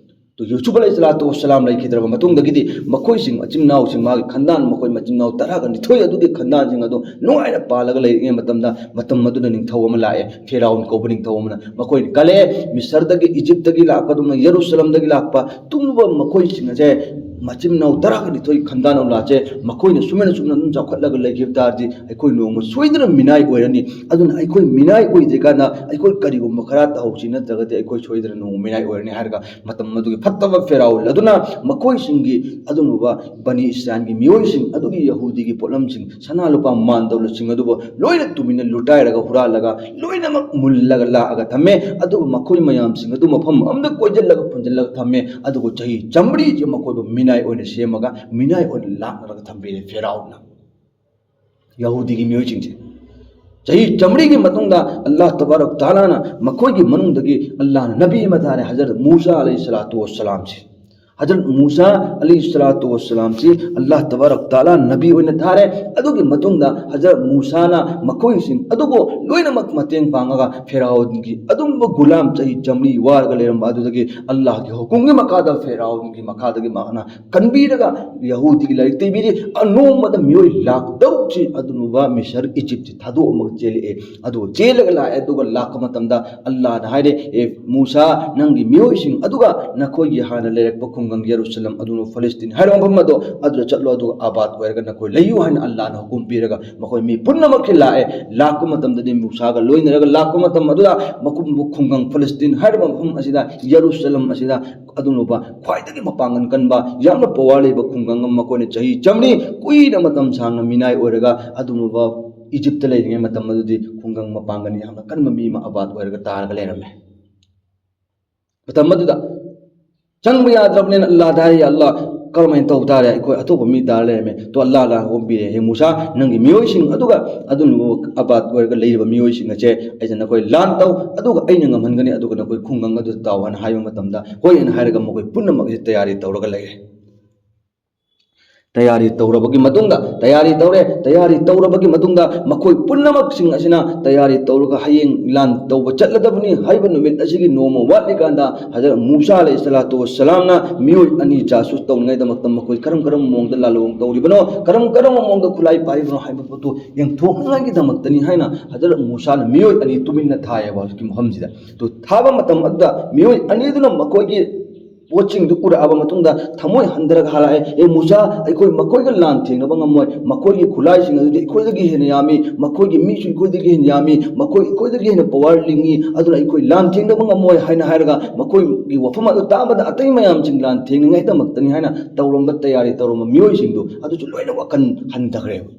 ꯑꯗꯨ ꯌꯨꯁꯨꯐ ꯑꯂꯩꯍꯤ ꯁꯂꯥꯇꯨ ꯋꯁꯁꯂꯥꯝ ꯂꯩꯈꯤꯗ꯭ꯔꯕ ꯃꯇꯨꯡꯗꯒꯤꯗꯤ ꯃꯈꯣꯏꯁꯤꯡ ꯃꯆꯤꯟ ꯃꯅꯥꯎꯁꯤꯡ, ꯃꯥꯒꯤ ꯈꯟꯗꯥꯟ, ꯃꯈꯣꯏ ꯃꯆꯤꯟ ꯃꯅꯥꯎ ꯇꯔꯥꯒ ꯅꯤꯊꯣꯏ ꯑꯗꯨꯒꯤ ꯈꯟꯗꯥꯟꯁꯤꯡ ꯑꯗꯨ ꯅꯨꯡꯉꯥꯏꯅ ꯄꯥꯜꯂꯒ ꯂꯩꯔꯤꯉꯩ ꯃꯇꯝꯗ, ꯃꯇꯝ ꯑꯗꯨꯗ ꯅꯤꯡꯊꯧ ꯑꯃ ꯂꯥꯛꯑꯦ, ꯐꯤꯔꯥꯎꯟ ꯀꯧꯕ ꯅꯤꯡꯊꯧ ꯑꯃꯅ꯫ ꯃꯈꯣꯏꯅ ꯀꯜꯂꯛꯑꯦ, ꯃꯤꯁꯔꯗꯒꯤ, ꯏꯖꯤꯞꯇꯒꯤ ꯂꯥꯛꯄ, ꯑꯗꯨꯝꯅ ꯌꯦꯔꯨꯁꯂꯝꯗꯒꯤ ꯂꯥꯛꯄ, ꯇꯨꯡꯕ ꯃꯈꯣꯏꯁꯤꯡ ꯑꯁꯦ, ꯃꯆꯤꯟ ꯃꯅꯥꯎ ꯇꯔꯥꯒ ꯅꯤꯊꯣꯏ ꯈꯟꯗꯥꯟ ꯑꯃ ꯂꯥꯛꯁꯦ, ꯃꯈꯣꯏꯅ ꯁꯨꯃꯥꯏꯅ ꯁꯨꯝꯅ ꯑꯗꯨꯝ ꯆꯥꯎꯈꯠꯂꯒ ꯂꯩꯈꯤꯕ ꯇꯥꯔꯗꯤ ꯑꯩꯈꯣꯏ ꯅꯣꯡꯃ ꯁꯣꯏꯗꯅ ꯃꯤꯅꯥꯏ ꯑꯣꯏꯔꯅꯤ꯫ ꯑꯗꯨꯅ ꯑꯩꯈꯣꯏ ꯃꯤꯅꯥꯏ ꯑꯣꯏꯗ꯭ꯔꯤꯀꯥꯟꯗ ꯑꯩꯈꯣꯏ ꯀꯔꯤꯒꯨꯝꯕ ꯈꯔ ꯇꯧꯍꯧꯁꯤ, ꯅꯠꯇ꯭ꯔꯒꯗꯤ ꯑꯩꯈꯣꯏ ꯁꯣꯏꯗꯅ ꯅꯣꯡꯃ ꯃꯤꯅꯥꯏ ꯑꯣꯏꯔꯅꯤ ꯍꯥꯏꯔꯒ ꯃꯇꯝ ꯑꯗꯨꯒꯤ ꯐꯠꯇꯕ ꯐꯤꯔꯥꯎꯟ ꯑꯗꯨꯅ ꯃꯈꯣꯏꯁꯤꯡꯒꯤ ꯑꯗꯨꯒꯨꯝꯂꯕ ꯕꯅꯤ ꯏꯁꯔꯥꯏꯜꯒꯤ ꯃꯤꯑꯣꯏꯁꯤꯡ ꯑꯗꯨꯒꯤ ꯌꯍꯨꯗꯤꯒꯤ ꯄꯣꯠꯂꯝꯁꯤꯡ, ꯁꯅꯥ ꯂꯨꯄꯥ ꯃꯥꯟ ꯗꯧꯂꯠꯁꯤꯡ ꯑꯗꯨꯕꯨ ꯂꯣꯏꯅ ꯇꯨꯃꯤꯟꯅ ꯂꯨꯇꯥꯏꯔꯒ ꯍꯨꯔꯥꯜꯂꯒ ꯂꯣꯏꯅꯃꯛ ꯃꯨꯜꯂꯒ ꯂꯥꯛꯑꯒ ꯊꯝꯃꯦ꯫ ꯑꯗꯨꯒ ꯃꯈꯣꯏ ꯃꯌꯥꯝꯁꯤꯡ ꯑꯗꯨ ꯃꯐꯝ ꯑꯃꯗ ꯀꯣꯏꯁꯤꯜꯂꯒ ꯄꯨꯟꯁꯤꯜꯂꯒ ꯊꯝꯃꯦ꯫ ꯑꯗꯨꯕꯨ ꯆꯍꯤ ꯆꯥꯃꯔꯤꯁꯦ ꯃꯈꯣꯏꯕꯨ ꯃꯤꯅꯥꯏ ꯑꯣꯏꯅ ꯁꯦꯝꯃꯒ ꯃꯤꯅꯥꯏ ꯑꯣꯏꯅ ꯂꯥꯛꯅꯔꯒ ꯊꯝꯕꯤꯔꯦ ꯐꯤꯔꯥꯎꯟꯅ꯫ ꯌꯍꯨꯗꯤꯒꯤ ꯃꯤꯑꯣꯏꯁꯤꯡꯁꯦ꯫ ꯆꯍꯤ ꯆꯥꯃꯔꯤꯒꯤ ꯃꯇꯨꯡꯗ ꯑꯜꯂꯥꯍ ꯇꯕꯥꯔꯛ ꯇꯥꯂꯥꯅ ꯃꯈꯣꯏꯒꯤ ꯃꯅꯨꯡꯗꯒꯤ ꯑꯜꯂꯥꯍꯅ ꯅꯕꯤ ꯑꯃ ꯊꯥꯔꯦ, ꯍꯖꯔꯠ ꯃꯨꯁꯥ ꯑꯂꯩꯍꯤ ꯁꯂꯥꯇꯨ ꯋꯁꯁꯂꯥꯝꯁꯤ꯫ ꯍꯖꯔꯠ ꯃꯨꯁꯥ ꯑꯂꯩꯍꯤ ꯁꯂꯥꯇꯨ ꯋꯁꯁꯂꯥꯝꯁꯤ ꯑꯜꯂꯥꯍ ꯇꯕꯥꯔꯛ ꯇꯥꯂꯥ ꯅꯕꯤ ꯑꯣꯏꯅ ꯊꯥꯔꯦ꯫ ꯑꯗꯨꯒꯤ ꯃꯇꯨꯡꯗ ꯍꯖꯔꯠ ꯃꯨꯁꯥꯅ ꯃꯈꯣꯏꯁꯤꯡ ꯑꯗꯨꯕꯨ ꯂꯣꯏꯅꯃꯛ ꯃꯇꯦꯡ ꯄꯥꯡꯉꯒ ꯐꯦꯔꯥꯎꯟꯒꯤ ꯑꯗꯨꯝꯕ ꯒꯨꯂꯥꯝ ꯆꯍꯤ ꯆꯥꯃꯔꯤ ꯋꯥꯔꯒ ꯂꯩꯔꯝꯕ ꯑꯗꯨꯗꯒꯤ ꯑꯜꯂꯥꯍꯒꯤ ꯍꯨꯀꯨꯝꯒꯤ ꯃꯈꯥꯗ ꯐꯦꯔꯥꯎꯟꯒꯤ ꯃꯈꯥꯗꯒꯤ ꯃꯍꯥꯛꯅ ꯀꯟꯕꯤꯔꯒ ꯌꯍꯨꯗꯤꯒꯤ ꯂꯥꯏꯔꯤꯛ ꯇꯩꯕꯤꯔꯤ꯫ ꯑꯅꯣꯡꯃꯗ ꯃꯤꯑꯣꯏ ꯂꯥꯛ ꯇꯔꯨꯛꯁꯤ ꯑꯗꯨꯅꯨꯕ ꯃꯤꯁꯔ ꯏꯖꯤꯞꯁꯤ ꯊꯥꯗꯣꯛꯑꯝꯃꯒ ꯆꯦꯜꯂꯛꯑꯦ꯫ ꯑꯗꯨꯒ ꯆꯦꯜꯂꯒ ꯂꯥꯛꯑꯦ꯫ ꯑꯗꯨꯒ ꯂꯥꯛꯄ ꯃꯇꯝꯗ ꯑꯜꯂꯥꯍꯅ ꯍꯥꯏꯔꯦ, "ꯑꯦ ꯃꯨꯁꯥ, ꯅꯪꯒꯤ ꯃꯤꯑꯣꯏꯁꯤꯡ ꯑꯗꯨꯒ ꯅꯈꯣꯏꯒꯤ ꯍꯥꯟꯅ ꯂꯩꯔꯛꯄ ꯈꯨꯡꯒꯪ ꯌꯦꯔꯨꯁꯂꯝ ꯑꯗꯨꯅ ꯐꯂꯁꯇꯤꯟ ꯍꯥꯏꯔꯤꯕ ꯃꯐꯝ ꯑꯗꯣ ꯑꯗꯨꯗ ꯆꯠꯂꯣ, ꯑꯗꯨꯒ ꯑꯕꯥꯗ ꯑꯣꯏꯔꯒ ꯅꯈꯣꯏ ꯂꯩꯌꯨ" ꯍꯥꯏꯅ ꯑꯜꯂꯥꯍꯅ ꯍꯨꯀꯨꯝ ꯄꯤꯔꯒ ꯃꯈꯣꯏ ꯃꯤ ꯄꯨꯝꯅꯃꯛꯁꯤ ꯂꯥꯛꯑꯦ꯫ ꯂꯥꯛꯄ ꯃꯇꯝꯗꯗꯤ ꯃꯨꯁꯥꯒ ꯂꯣꯏꯅꯔꯒ ꯂꯥꯛꯄ ꯃꯇꯝ ꯑꯗꯨꯗ ꯃꯈꯨꯝꯕꯨ ꯈꯨꯡꯒꯪ ꯐꯂꯁꯇꯤꯟ ꯍꯥꯏꯔꯤꯕ ꯃꯐꯝ ꯑꯁꯤꯗ, ꯌꯦꯔꯨꯁꯂꯝ ꯑꯁꯤꯗ ꯑꯗꯨꯒꯨꯝꯂꯕ ꯈ꯭ꯋꯥꯏꯗꯒꯤ ꯃꯄꯥꯡꯒꯜ ꯀꯟꯕ, ꯌꯥꯝꯅ ꯄꯋꯥꯔ ꯂꯩꯕ ꯈꯨꯡꯒꯪ ꯑꯃ ꯃꯈꯣꯏꯅ ꯆꯍꯤ ꯆꯥꯝꯃꯔꯤ ꯀꯨꯏꯅ ꯃꯇꯝ ꯁꯥꯡꯅ ꯃꯤꯅꯥꯏ ꯑꯣꯏꯔꯒ ꯑꯗꯨꯒꯨꯝꯂꯕ ꯏꯖꯤꯞꯇ ꯂꯩꯔꯤꯉꯩ ꯃꯇꯝ ꯑꯗꯨꯗꯤ ꯈꯨꯡꯒꯪ ꯃꯄꯥꯡꯒꯜ ꯌꯥꯝꯅ ꯀꯟꯕ ꯃꯤ ꯑꯃ ꯑꯕꯥꯗ ꯑꯣꯏꯔꯒ ꯇꯥꯔꯒ ꯂꯩꯔꯝꯃꯦ꯫ ꯃꯇꯝ ꯑꯗꯨꯗ ꯆꯪꯕ ꯌꯥꯗ꯭ꯔꯕꯅꯤꯅ ꯑꯜꯂꯥꯗ ꯍꯥꯏ, "ꯑꯜꯂꯥ, ꯀꯔꯝꯍꯥꯏꯅ ꯇꯧꯕ ꯇꯥꯔꯦ? ꯑꯩꯈꯣꯏ ꯑꯇꯣꯞꯄ ꯃꯤ ꯇꯥꯔ ꯂꯩꯔꯝꯃꯦ"꯫ ꯇꯣ ꯑꯜꯂꯥꯍꯅ ꯍꯨꯀꯨꯝ ꯄꯤꯔꯦ, "ꯍꯦ ꯃꯨꯁꯥ, ꯅꯪꯒꯤ ꯃꯤꯑꯣꯏꯁꯤꯡ ꯑꯗꯨꯒ ꯑꯗꯨꯒꯨꯝꯂꯕ ꯑꯕꯥꯗ ꯑꯣꯏꯔꯒ ꯂꯩꯔꯤꯕ ꯃꯤꯑꯣꯏꯁꯤꯡ ꯑꯁꯦ ꯑꯩꯅ ꯅꯈꯣꯏ ꯂꯥꯟ ꯇꯧ, ꯑꯗꯨꯒ ꯑꯩꯅ ꯉꯝꯍꯟꯒꯅꯤ, ꯑꯗꯨꯒ ꯅꯈꯣꯏ ꯈꯨꯡꯒꯪ ꯑꯗꯨꯗ ꯇꯥꯎ" ꯍꯥꯏꯅ ꯍꯥꯏꯕ ꯃꯇꯝꯗ ꯍꯣꯏ ꯍꯥꯏꯅ ꯍꯥꯏꯔꯒ ꯃꯈꯣꯏ ꯄꯨꯝꯅꯃꯛ ꯑꯁꯤ ꯇꯌꯥꯔꯤ ꯇꯧꯔꯒ ꯂꯩꯔꯦ꯫ ꯇꯌꯥꯔꯤ ꯇꯧꯔꯕꯒꯤ ꯃꯇꯨꯡꯗ, ꯇꯌꯥꯔꯤ ꯇꯧꯔꯦ, ꯇꯌꯥꯔꯤ ꯇꯧꯔꯕꯒꯤ ꯃꯇꯨꯡꯗ ꯃꯈꯣꯏ ꯄꯨꯝꯅꯃꯛꯁꯤꯡ ꯑꯁꯤꯅ ꯇꯌꯥꯔꯤ ꯇꯧꯔꯒ ꯍꯌꯦꯡ ꯂꯥꯟ ꯇꯧꯕ ꯆꯠꯂꯗꯕꯅꯤ ꯍꯥꯏꯕ ꯅꯨꯃꯤꯠ ꯑꯁꯤꯒꯤ ꯅꯣꯡꯃ ꯋꯥꯠꯂꯤꯀꯥꯟꯗ ꯍꯖꯔꯠ ꯃꯨꯁꯥ ꯑꯂꯩꯍꯤ ꯁꯂꯥꯇꯨ ꯋꯁꯁꯂꯥꯝꯅ ꯃꯤꯑꯣꯏ ꯑꯅꯤ ꯖꯥꯁꯨꯁ ꯇꯧꯅꯉꯥꯏꯗꯃꯛꯇ ꯃꯈꯣꯏ ꯀꯔꯝ ꯀꯔꯝꯕ ꯃꯑꯣꯡꯗ ꯂꯥꯜꯂꯣꯡ ꯇꯧꯔꯤꯕꯅꯣ, ꯀꯔꯝ ꯀꯔꯝꯕ ꯃꯑꯣꯡꯗ ꯈꯨꯠꯂꯥꯏ ꯄꯥꯏꯔꯤꯕꯅꯣ ꯍꯥꯏꯕ ꯄꯣꯠꯇꯨ ꯌꯦꯡꯊꯣꯛꯅꯉꯥꯏꯒꯤꯗꯃꯛꯇꯅꯤ ꯍꯥꯏꯅ ꯍꯖꯔꯠ ꯃꯨꯁꯥꯅ ꯃꯤꯑꯣꯏ ꯑꯅꯤ ꯇꯨꯃꯤꯟꯅ ꯊꯥꯏꯌꯦꯕ ꯍꯧꯖꯤꯛꯀꯤ ꯃꯐꯝꯁꯤꯗ꯫ ꯇꯨ ꯊꯥꯕ ꯃꯇꯝ ꯑꯗꯨꯗ ꯃꯤꯑꯣꯏ ꯑꯅꯤꯗꯨꯅ ꯃꯈꯣꯏꯒꯤ ꯄꯣꯠꯁꯤꯡꯗꯨ ꯎꯔꯛꯑꯕ ꯃꯇꯨꯡꯗ ꯊꯃꯣꯏ ꯍꯟꯊꯔꯒ ꯍꯥꯏꯔꯛꯑꯦ, "ꯑꯦ ꯃꯨꯁꯥ, ꯑꯩꯈꯣꯏ ꯃꯈꯣꯏꯒ ꯂꯥꯟ ꯊꯦꯡꯅꯕ ꯉꯝꯃꯣꯏ, ꯃꯈꯣꯏꯒꯤ ꯈꯨꯠꯂꯥꯏꯁꯤꯡ ꯑꯗꯨꯗꯤ ꯑꯩꯈꯣꯏꯗꯒꯤ ꯍꯦꯟꯅ ꯌꯥꯝꯃꯤ, ꯃꯈꯣꯏꯒꯤ ꯃꯤꯁꯨ ꯑꯩꯈꯣꯏꯗꯒꯤ ꯍꯦꯟꯅ ꯌꯥꯝꯃꯤ, ꯃꯈꯣꯏ ꯑꯩꯈꯣꯏꯗꯒꯤ ꯍꯦꯟꯅ ꯄꯋꯥꯔ ꯂꯤꯡꯉꯤ, ꯑꯗꯨꯅ ꯑꯩꯈꯣꯏ ꯂꯥꯟ ꯊꯦꯡꯅꯕ ꯉꯝꯃꯣꯏ" ꯍꯥꯏꯅ ꯍꯥꯏꯔꯒ ꯃꯈꯣꯏꯒꯤ ꯋꯥꯐꯝ ꯑꯗꯨ ꯇꯥꯕꯗ ꯑꯇꯩ ꯃꯌꯥꯝꯁꯤꯡ ꯂꯥꯟ ꯊꯦꯡꯅꯉꯥꯏꯗꯃꯛꯇꯅꯤ ꯍꯥꯏꯅ ꯇꯧꯔꯝꯕ ꯇꯌꯥꯔꯤ ꯇꯧꯔꯝꯕ ꯃꯤꯑꯣꯏꯁꯤꯡꯗꯨ ꯑꯗꯨꯁꯨ ꯂꯣꯏꯅ ꯋꯥꯈꯜ ꯍꯟꯊꯈ꯭ꯔꯦꯕ꯫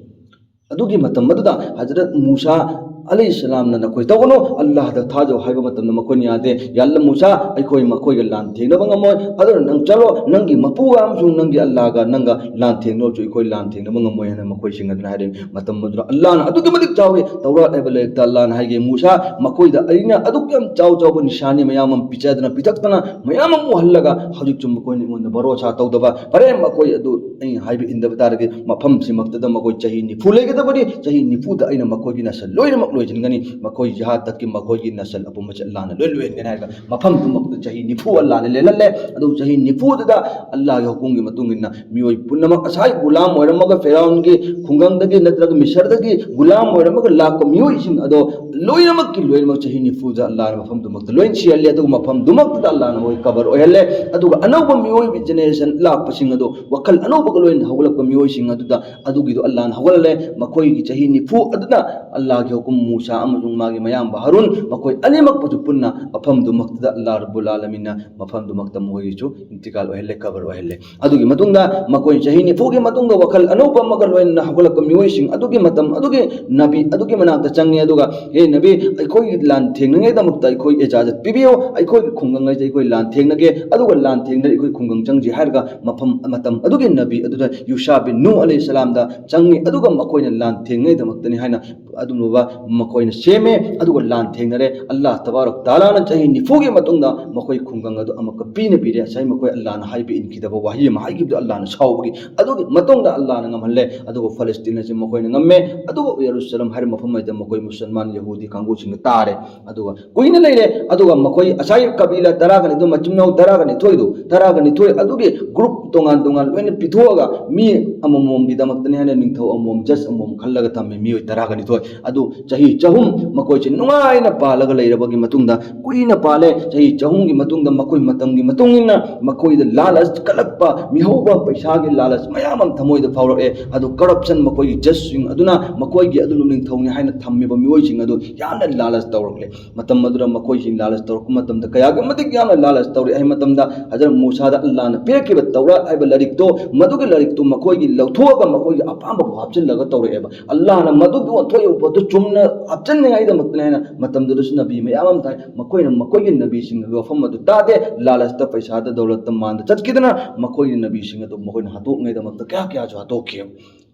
ꯑꯗꯨꯒꯤ ꯃꯇꯝ ꯑꯗꯨꯗ ꯍꯖꯔꯠ ꯃꯨꯁꯥ ꯑꯂꯩꯍꯤ ꯁꯂꯥꯝꯅ ꯅꯈꯣꯏ ꯇꯧꯒꯅꯨ, ꯑꯜꯂꯥꯍꯗ ꯊꯥꯖꯧ ꯍꯥꯏꯕ ꯃꯇꯝꯗ ꯃꯈꯣꯏꯅ ꯌꯥꯗꯦ꯫ "ꯌꯥ ꯑꯜꯂꯥꯍ ꯃꯨꯁꯥ, ꯑꯩꯈꯣꯏ ꯃꯈꯣꯏꯒ ꯂꯥꯟ ꯊꯦꯡꯅꯕ ꯉꯝꯃꯣꯏ, ꯑꯗꯨꯅ ꯅꯪ ꯆꯠꯂꯣ, ꯅꯪꯒꯤ ꯃꯄꯨꯒ ꯑꯃꯁꯨꯡ ꯅꯪꯒꯤ ꯑꯜꯂꯥꯍꯒ ꯅꯪꯒ ꯂꯥꯟ ꯊꯦꯡꯅꯔꯁꯨ ꯑꯩꯈꯣꯏ ꯂꯥꯟ ꯊꯦꯡꯅꯕ ꯉꯝꯃꯣꯏ" ꯍꯥꯏꯅ ꯃꯈꯣꯏꯁꯤꯡ ꯑꯗꯨꯅ ꯍꯥꯏꯔꯛꯏ꯫ ꯃꯇꯝ ꯑꯗꯨꯗ ꯑꯜꯂꯥꯍꯅ ꯑꯗꯨꯛꯀꯤ ꯃꯇꯤꯛ ꯆꯥꯎꯏ꯫ ꯇꯧꯔꯥꯠ ꯍꯥꯏꯕ ꯂꯥꯏꯔꯤꯛꯇ ꯑꯜꯂꯥꯍꯅ ꯍꯥꯏꯒꯦ, "ꯃꯨꯁꯥ, ꯃꯈꯣꯏꯗ ꯑꯩꯅ ꯑꯗꯨꯛ ꯌꯥꯝ ꯆꯥꯎ ꯆꯥꯎꯕ ꯅꯤꯁꯥꯅꯤ ꯃꯌꯥꯝ ꯑꯃ ꯄꯤꯖꯗꯅ ꯄꯤꯊꯛꯇꯅ ꯃꯌꯥꯝ ꯑꯃ ꯎꯍꯜꯂꯒ ꯍꯧꯖꯤꯛꯁꯨ ꯃꯈꯣꯏꯅ ꯑꯩꯉꯣꯟꯗ ꯚꯔꯣꯁꯥ ꯇꯧꯗꯕ, ꯐꯔꯦ, ꯃꯈꯣꯏ ꯑꯗꯨ ꯑꯩꯅ ꯍꯥꯏꯕ ꯏꯟꯗꯕ ꯇꯥꯔꯒꯗꯤ ꯃꯐꯝꯁꯤꯃꯛꯇꯗ ꯃꯈꯣꯏ ꯆꯍꯤ ꯅꯤꯐꯨ ꯂꯩꯒꯗꯕꯅꯤ꯫ ꯆꯍꯤ ꯅꯤꯐꯨꯗ ꯑꯩꯅ ꯃꯈꯣꯏꯒꯤ ꯅꯁꯜ ꯂꯣꯏꯅꯃꯛ ꯂꯣꯏꯁꯤꯟꯒꯅꯤ, ꯃꯈꯣꯏ ꯖꯤꯍꯥꯗ ꯇꯛꯀꯤ ꯃꯈꯣꯏꯒꯤ ꯅꯁꯜ ꯑꯄꯨꯝꯕꯁꯦ ꯑꯜꯂꯥꯍꯅ ꯂꯣꯏ ꯂꯣꯏꯍꯟꯒꯅꯤ" ꯍꯥꯏꯔꯒ ꯃꯐꯝꯗꯨꯃꯛꯇ ꯆꯍꯤ ꯅꯤꯐꯨ ꯑꯜꯂꯥꯍꯅ ꯂꯦꯜꯍꯜꯂꯦ꯫ ꯑꯗꯨ ꯆꯍꯤ ꯅꯤꯐꯨꯗꯨꯗ ꯑꯜꯂꯥꯍꯒꯤ ꯍꯨꯀꯨꯝꯒꯤ ꯃꯇꯨꯡ ꯏꯟꯅ ꯃꯤꯑꯣꯏ ꯄꯨꯝꯅꯃꯛ, ꯉꯁꯥꯏ ꯒꯨꯂꯥꯝ ꯑꯣꯏꯔꯝꯃꯒ ꯐꯦꯔꯥꯎꯟꯒꯤ ꯈꯨꯡꯒꯪꯗꯒꯤ ꯅꯠꯇ꯭ꯔꯒ ꯃꯤꯁꯔꯗꯒꯤ ꯒꯨꯂꯥꯝ ꯑꯣꯏꯔꯝꯃꯒ ꯂꯥꯛꯄ ꯃꯤꯑꯣꯏꯁꯤꯡ ꯑꯗꯣ ꯂꯣꯏꯅꯃꯛꯀꯤ ꯂꯣꯏꯅꯃꯛ ꯆꯍꯤ ꯅꯤꯐꯨꯗ ꯑꯜꯂꯥꯍꯅ ꯃꯐꯝꯗꯨꯃꯛꯇ ꯂꯣꯏꯅ ꯁꯤꯍꯜꯂꯤ꯫ ꯑꯗꯨꯒ ꯃꯐꯝꯗꯨꯃꯛꯇꯗ ꯑꯜꯂꯥꯍꯅ ꯃꯣꯏ ꯀꯕꯔ ꯑꯣꯏꯍꯜꯂꯦ꯫ ꯑꯗꯨꯒ ꯑꯅꯧꯕ ꯃꯤꯑꯣꯏꯕ ꯖꯦꯅꯦꯔꯦꯁꯟ ꯂꯥꯛꯄꯁꯤꯡ ꯑꯗꯣ, ꯋꯥꯈꯜ ꯑꯅꯧꯕꯒ ꯂꯣꯏꯅ ꯍꯧꯒꯠꯂꯛꯄ ꯃꯤꯑꯣꯏꯁꯤꯡ ꯑꯗꯨꯗ, ꯑꯗꯨꯒꯤꯗꯣ ꯑꯜꯂꯥꯍꯅ ꯍꯧꯒꯠꯍꯜꯂꯦ꯫ ꯃꯈꯣꯏꯒꯤ ꯆꯍꯤ ꯅꯤꯐꯨ ꯑꯗꯨꯅ ꯑꯜꯂꯥꯍꯒꯤ ꯍꯨꯀꯨꯝ, ꯃꯨꯁꯥ ꯑꯃꯁꯨꯡ ꯃꯥꯒꯤ ꯃꯌꯥꯝꯕ ꯍꯥꯔꯨꯟ, ꯃꯈꯣꯏ ꯑꯅꯤꯃꯛꯄꯨꯁꯨ ꯄꯨꯟꯅ ꯃꯐꯝꯗꯨꯃꯛꯇꯗ ꯑꯜꯂꯥꯍ ꯔꯕꯨꯜ ꯑꯥꯂꯃꯤꯟꯅ ꯃꯐꯝꯗꯨꯃꯛꯇ ꯃꯈꯣꯏꯒꯤꯁꯨ ꯏꯟꯇꯤꯀꯥꯜ ꯑꯣꯏꯍꯜꯂꯦ, ꯀꯕꯔ ꯑꯣꯏꯍꯜꯂꯦ꯫ ꯑꯗꯨꯒꯤ ꯃꯇꯨꯡꯗ ꯃꯈꯣꯏ ꯆꯍꯤ ꯅꯤꯐꯨꯒꯤ ꯃꯇꯨꯡꯗ ꯋꯥꯈꯜ ꯑꯅꯧꯕ ꯑꯃꯒ ꯂꯣꯏꯅꯅ ꯍꯧꯒꯠꯂꯛꯄ ꯃꯤꯑꯣꯏꯁꯤꯡ ꯑꯗꯨꯒꯤ ꯃꯇꯝ ꯑꯗꯨꯒꯤ ꯅꯕꯤ ꯑꯗꯨꯒꯤ ꯃꯅꯥꯛꯇ ꯆꯪꯉꯤ, ꯑꯗꯨꯒ, "ꯍꯦ ꯅꯕꯤ, ꯑꯩꯈꯣꯏꯒꯤ ꯂꯥꯟ ꯊꯦꯡꯅꯉꯩꯗꯃꯛꯇ ꯑꯩꯈꯣꯏ ꯏꯖꯥꯖꯠ ꯄꯤꯕꯤꯌꯨ, ꯑꯩꯈꯣꯏꯒꯤ ꯈꯨꯡꯒꯪꯉꯩꯗ ꯑꯩꯈꯣꯏ ꯂꯥꯟ ꯊꯦꯡꯅꯒꯦ, ꯑꯗꯨꯒ ꯂꯥꯟ ꯊꯦꯡꯅꯔ ꯑꯩꯈꯣꯏ ꯈꯨꯡꯒꯪ ꯆꯪꯁꯤ" ꯍꯥꯏꯔꯒ ꯃꯐꯝ, ꯃꯇꯝ ꯑꯗꯨꯒꯤ ꯅꯕꯤ ꯑꯗꯨꯗ ꯌꯨꯁꯥ ꯕꯤꯟ ꯅꯨ ꯑꯂꯩꯍꯤ ꯁꯂꯥꯝꯗ ꯆꯪꯉꯤ, ꯑꯗꯨꯒ ꯃꯈꯣꯏꯅ ꯂꯥꯟ ꯊꯦꯡꯅꯉꯩꯗꯃꯛꯇꯅꯤ ꯍꯥꯏꯅ ꯑꯗꯨꯝꯂꯨꯕ ꯃꯈꯣꯏꯅ ꯁꯦꯝꯃꯦ, ꯑꯗꯨꯒ ꯂꯥꯟ ꯊꯦꯡꯅꯔꯦ꯫ ꯑꯜꯂꯥꯍ ꯇꯕꯥꯔꯛ ꯇꯥꯂꯥꯅ ꯆꯍꯤ ꯅꯤꯐꯨꯒꯤ ꯃꯇꯨꯡꯗ ꯃꯈꯣꯏ ꯈꯨꯡꯒꯪ ꯑꯗꯨ ꯑꯃꯨꯛꯀ ꯄꯤꯅ ꯄꯤꯔꯦ꯫ ꯉꯁꯥꯏ ꯃꯈꯣꯏ ꯑꯜꯂꯥꯍꯅ ꯍꯥꯏꯕ ꯏꯟꯈꯤꯗꯕ ꯋꯥꯍꯩ ꯑꯃ ꯍꯥꯏꯈꯤꯕꯗꯨ ꯑꯜꯂꯥꯍꯅ ꯁꯥꯎꯕꯒꯤ꯫ ꯑꯗꯨꯒꯤ ꯃꯇꯨꯡꯗ ꯑꯜꯂꯥꯍꯅ ꯉꯝꯍꯜꯂꯦ, ꯑꯗꯨꯒ ꯐꯂꯁꯇꯤꯟ ꯑꯁꯤ ꯃꯈꯣꯏꯅ ꯉꯝꯃꯦ, ꯑꯗꯨꯒ ꯌꯦꯔꯨꯁꯂꯝ ꯍꯥꯏꯔꯤꯕ ꯃꯐꯝ ꯑꯗꯨꯗ ꯃꯈꯣꯏ ꯃꯨꯁꯜꯃꯥꯟ ꯌꯍꯨꯗꯤ ꯀꯥꯡꯕꯨꯁꯤꯡꯅ ꯇꯥꯔꯦ꯫ ꯑꯗꯨꯒ ꯀꯨꯏꯅ ꯂꯩꯔꯦ꯫ ꯑꯗꯨꯒ ꯃꯈꯣꯏ ꯉꯁꯥꯏ ꯀꯕꯤꯂꯥ ꯇꯔꯥꯒ ꯅꯤꯊꯣꯏ, ꯃꯆꯤꯟ ꯃꯅꯥꯎ ꯇꯔꯥꯒ ꯅꯤꯊꯣꯏꯗꯨ, ꯇꯔꯥꯒ ꯅꯤꯊꯣꯏ ꯑꯗꯨꯒꯤ ꯒ꯭ꯔꯨꯞ ꯇꯣꯉꯥꯟ ꯇꯣꯉꯥꯟ ꯂꯣꯏꯅ ꯄꯤꯊꯣꯛꯑꯒ ꯃꯤ ꯑꯃꯃꯝꯒꯤꯗꯃꯛꯇꯅꯤ ꯍꯥꯏꯅ ꯅꯤꯡꯊꯧ ꯑꯃꯃꯝ, ꯖꯁ ꯑꯃꯃꯝ ꯈꯜꯂꯒ ꯊꯝꯃꯤ, ꯃꯤꯑꯣꯏ ꯇꯔꯥꯒ ꯅꯤꯊꯣꯏ꯫ ꯑꯗꯨ ꯆꯍꯤ ꯆꯍꯨꯝ ꯃꯈꯣꯏꯁꯦ ꯅꯨꯡꯉꯥꯏꯅ ꯄꯥꯜꯂꯒ ꯂꯩꯔꯕꯒꯤ ꯃꯇꯨꯡꯗ, ꯀꯨꯏꯅ ꯄꯥꯜꯂꯦ꯫ ꯆꯍꯤ ꯆꯍꯨꯝꯒꯤ ꯃꯇꯨꯡꯗ ꯃꯈꯣꯏ ꯃꯇꯝꯒꯤ ꯃꯇꯨꯡ ꯏꯟꯅ ꯃꯈꯣꯏꯗ ꯂꯥꯂꯆ ꯀꯜꯂꯛꯄ, ꯃꯤꯍꯧꯕ, ꯄꯩꯁꯥꯒꯤ ꯂꯥꯂꯆ ꯃꯌꯥꯝ ꯑꯃ ꯊꯃꯣꯏꯗ ꯐꯥꯎꯔꯛꯑꯦ꯫ ꯑꯗꯨ ꯀꯔꯞꯁꯟ, ꯃꯈꯣꯏꯒꯤ ꯖꯁꯁꯤꯡ ꯑꯗꯨꯅ ꯃꯈꯣꯏꯒꯤ ꯑꯗꯨ ꯅꯤꯡꯊꯧꯅꯤ ꯍꯥꯏꯅ ꯊꯝꯃꯤꯕ ꯃꯤꯑꯣꯏꯁꯤꯡ ꯑꯗꯨ ꯌꯥꯝꯅ ꯂꯥꯂꯆ ꯇꯧꯔꯛꯂꯦ꯫ ꯃꯇꯝ ꯑꯗꯨꯗ ꯃꯈꯣꯏꯁꯤꯡ ꯂꯥꯂꯆ ꯇꯧꯔꯛꯄ ꯃꯇꯝꯗ ꯀꯌꯥꯒꯤ ꯃꯇꯤꯛ ꯌꯥꯝꯅ ꯂꯥꯂꯆ ꯇꯧꯔꯛꯑꯦ ꯍꯥꯏ ꯃꯇꯝꯗ, ꯍꯖꯔꯠ ꯃꯨꯁꯥꯗ ꯑꯜꯂꯥꯍꯅ ꯄꯤꯔꯛꯈꯤꯕ ꯇꯧꯔꯥꯠ ꯍꯥꯏꯕ ꯂꯥꯏꯔꯤꯛꯇꯣ, ꯃꯗꯨꯒꯤ ꯂꯥꯏꯔꯤꯛꯇꯨ ꯃꯈꯣꯏꯒꯤ ꯂꯧꯊꯣꯛꯑꯒ ꯃꯈꯣꯏꯒꯤ ꯑꯄꯥꯝꯕꯕꯨ ꯍꯥꯞꯆꯤꯜꯂꯒ ꯇꯧꯔꯛꯑꯦꯕ꯫ ꯑꯜꯂꯥꯍꯅ ꯃꯗꯨꯒꯤ ꯑꯣꯟꯊꯣꯛꯏꯕ ꯄꯣꯠꯇꯨ ꯆꯨꯝꯅ ꯍꯥꯞꯆꯤꯟꯅꯤꯡꯉꯥꯏꯗꯃꯛꯇꯅꯤ ꯍꯥꯏꯅ ꯃꯇꯝꯗꯨꯗꯁꯨ ꯅꯕꯤ ꯃꯌꯥꯝ ꯑꯃ ꯊꯥꯏ꯫ ꯃꯈꯣꯏꯅ ꯃꯈꯣꯏꯒꯤ ꯅꯕꯤꯁꯤꯡꯒꯤ ꯋꯥꯐꯝ ꯑꯗꯨ ꯇꯥꯗꯦ, ꯂꯥꯂꯁꯇ, ꯄꯩꯁꯥꯗ, ꯗꯧꯂꯠꯇ, ꯃꯥꯟꯗ ꯆꯠꯈꯤꯗꯅ ꯃꯈꯣꯏꯒꯤ ꯅꯕꯤꯁꯤꯡ ꯑꯗꯨ ꯃꯈꯣꯏꯅ ꯍꯥꯠꯇꯣꯛꯅꯉꯥꯏꯗꯃꯛꯇ ꯀꯌꯥ ꯀꯌꯥꯁꯨ ꯍꯥꯠꯇꯣꯛꯈꯤ꯫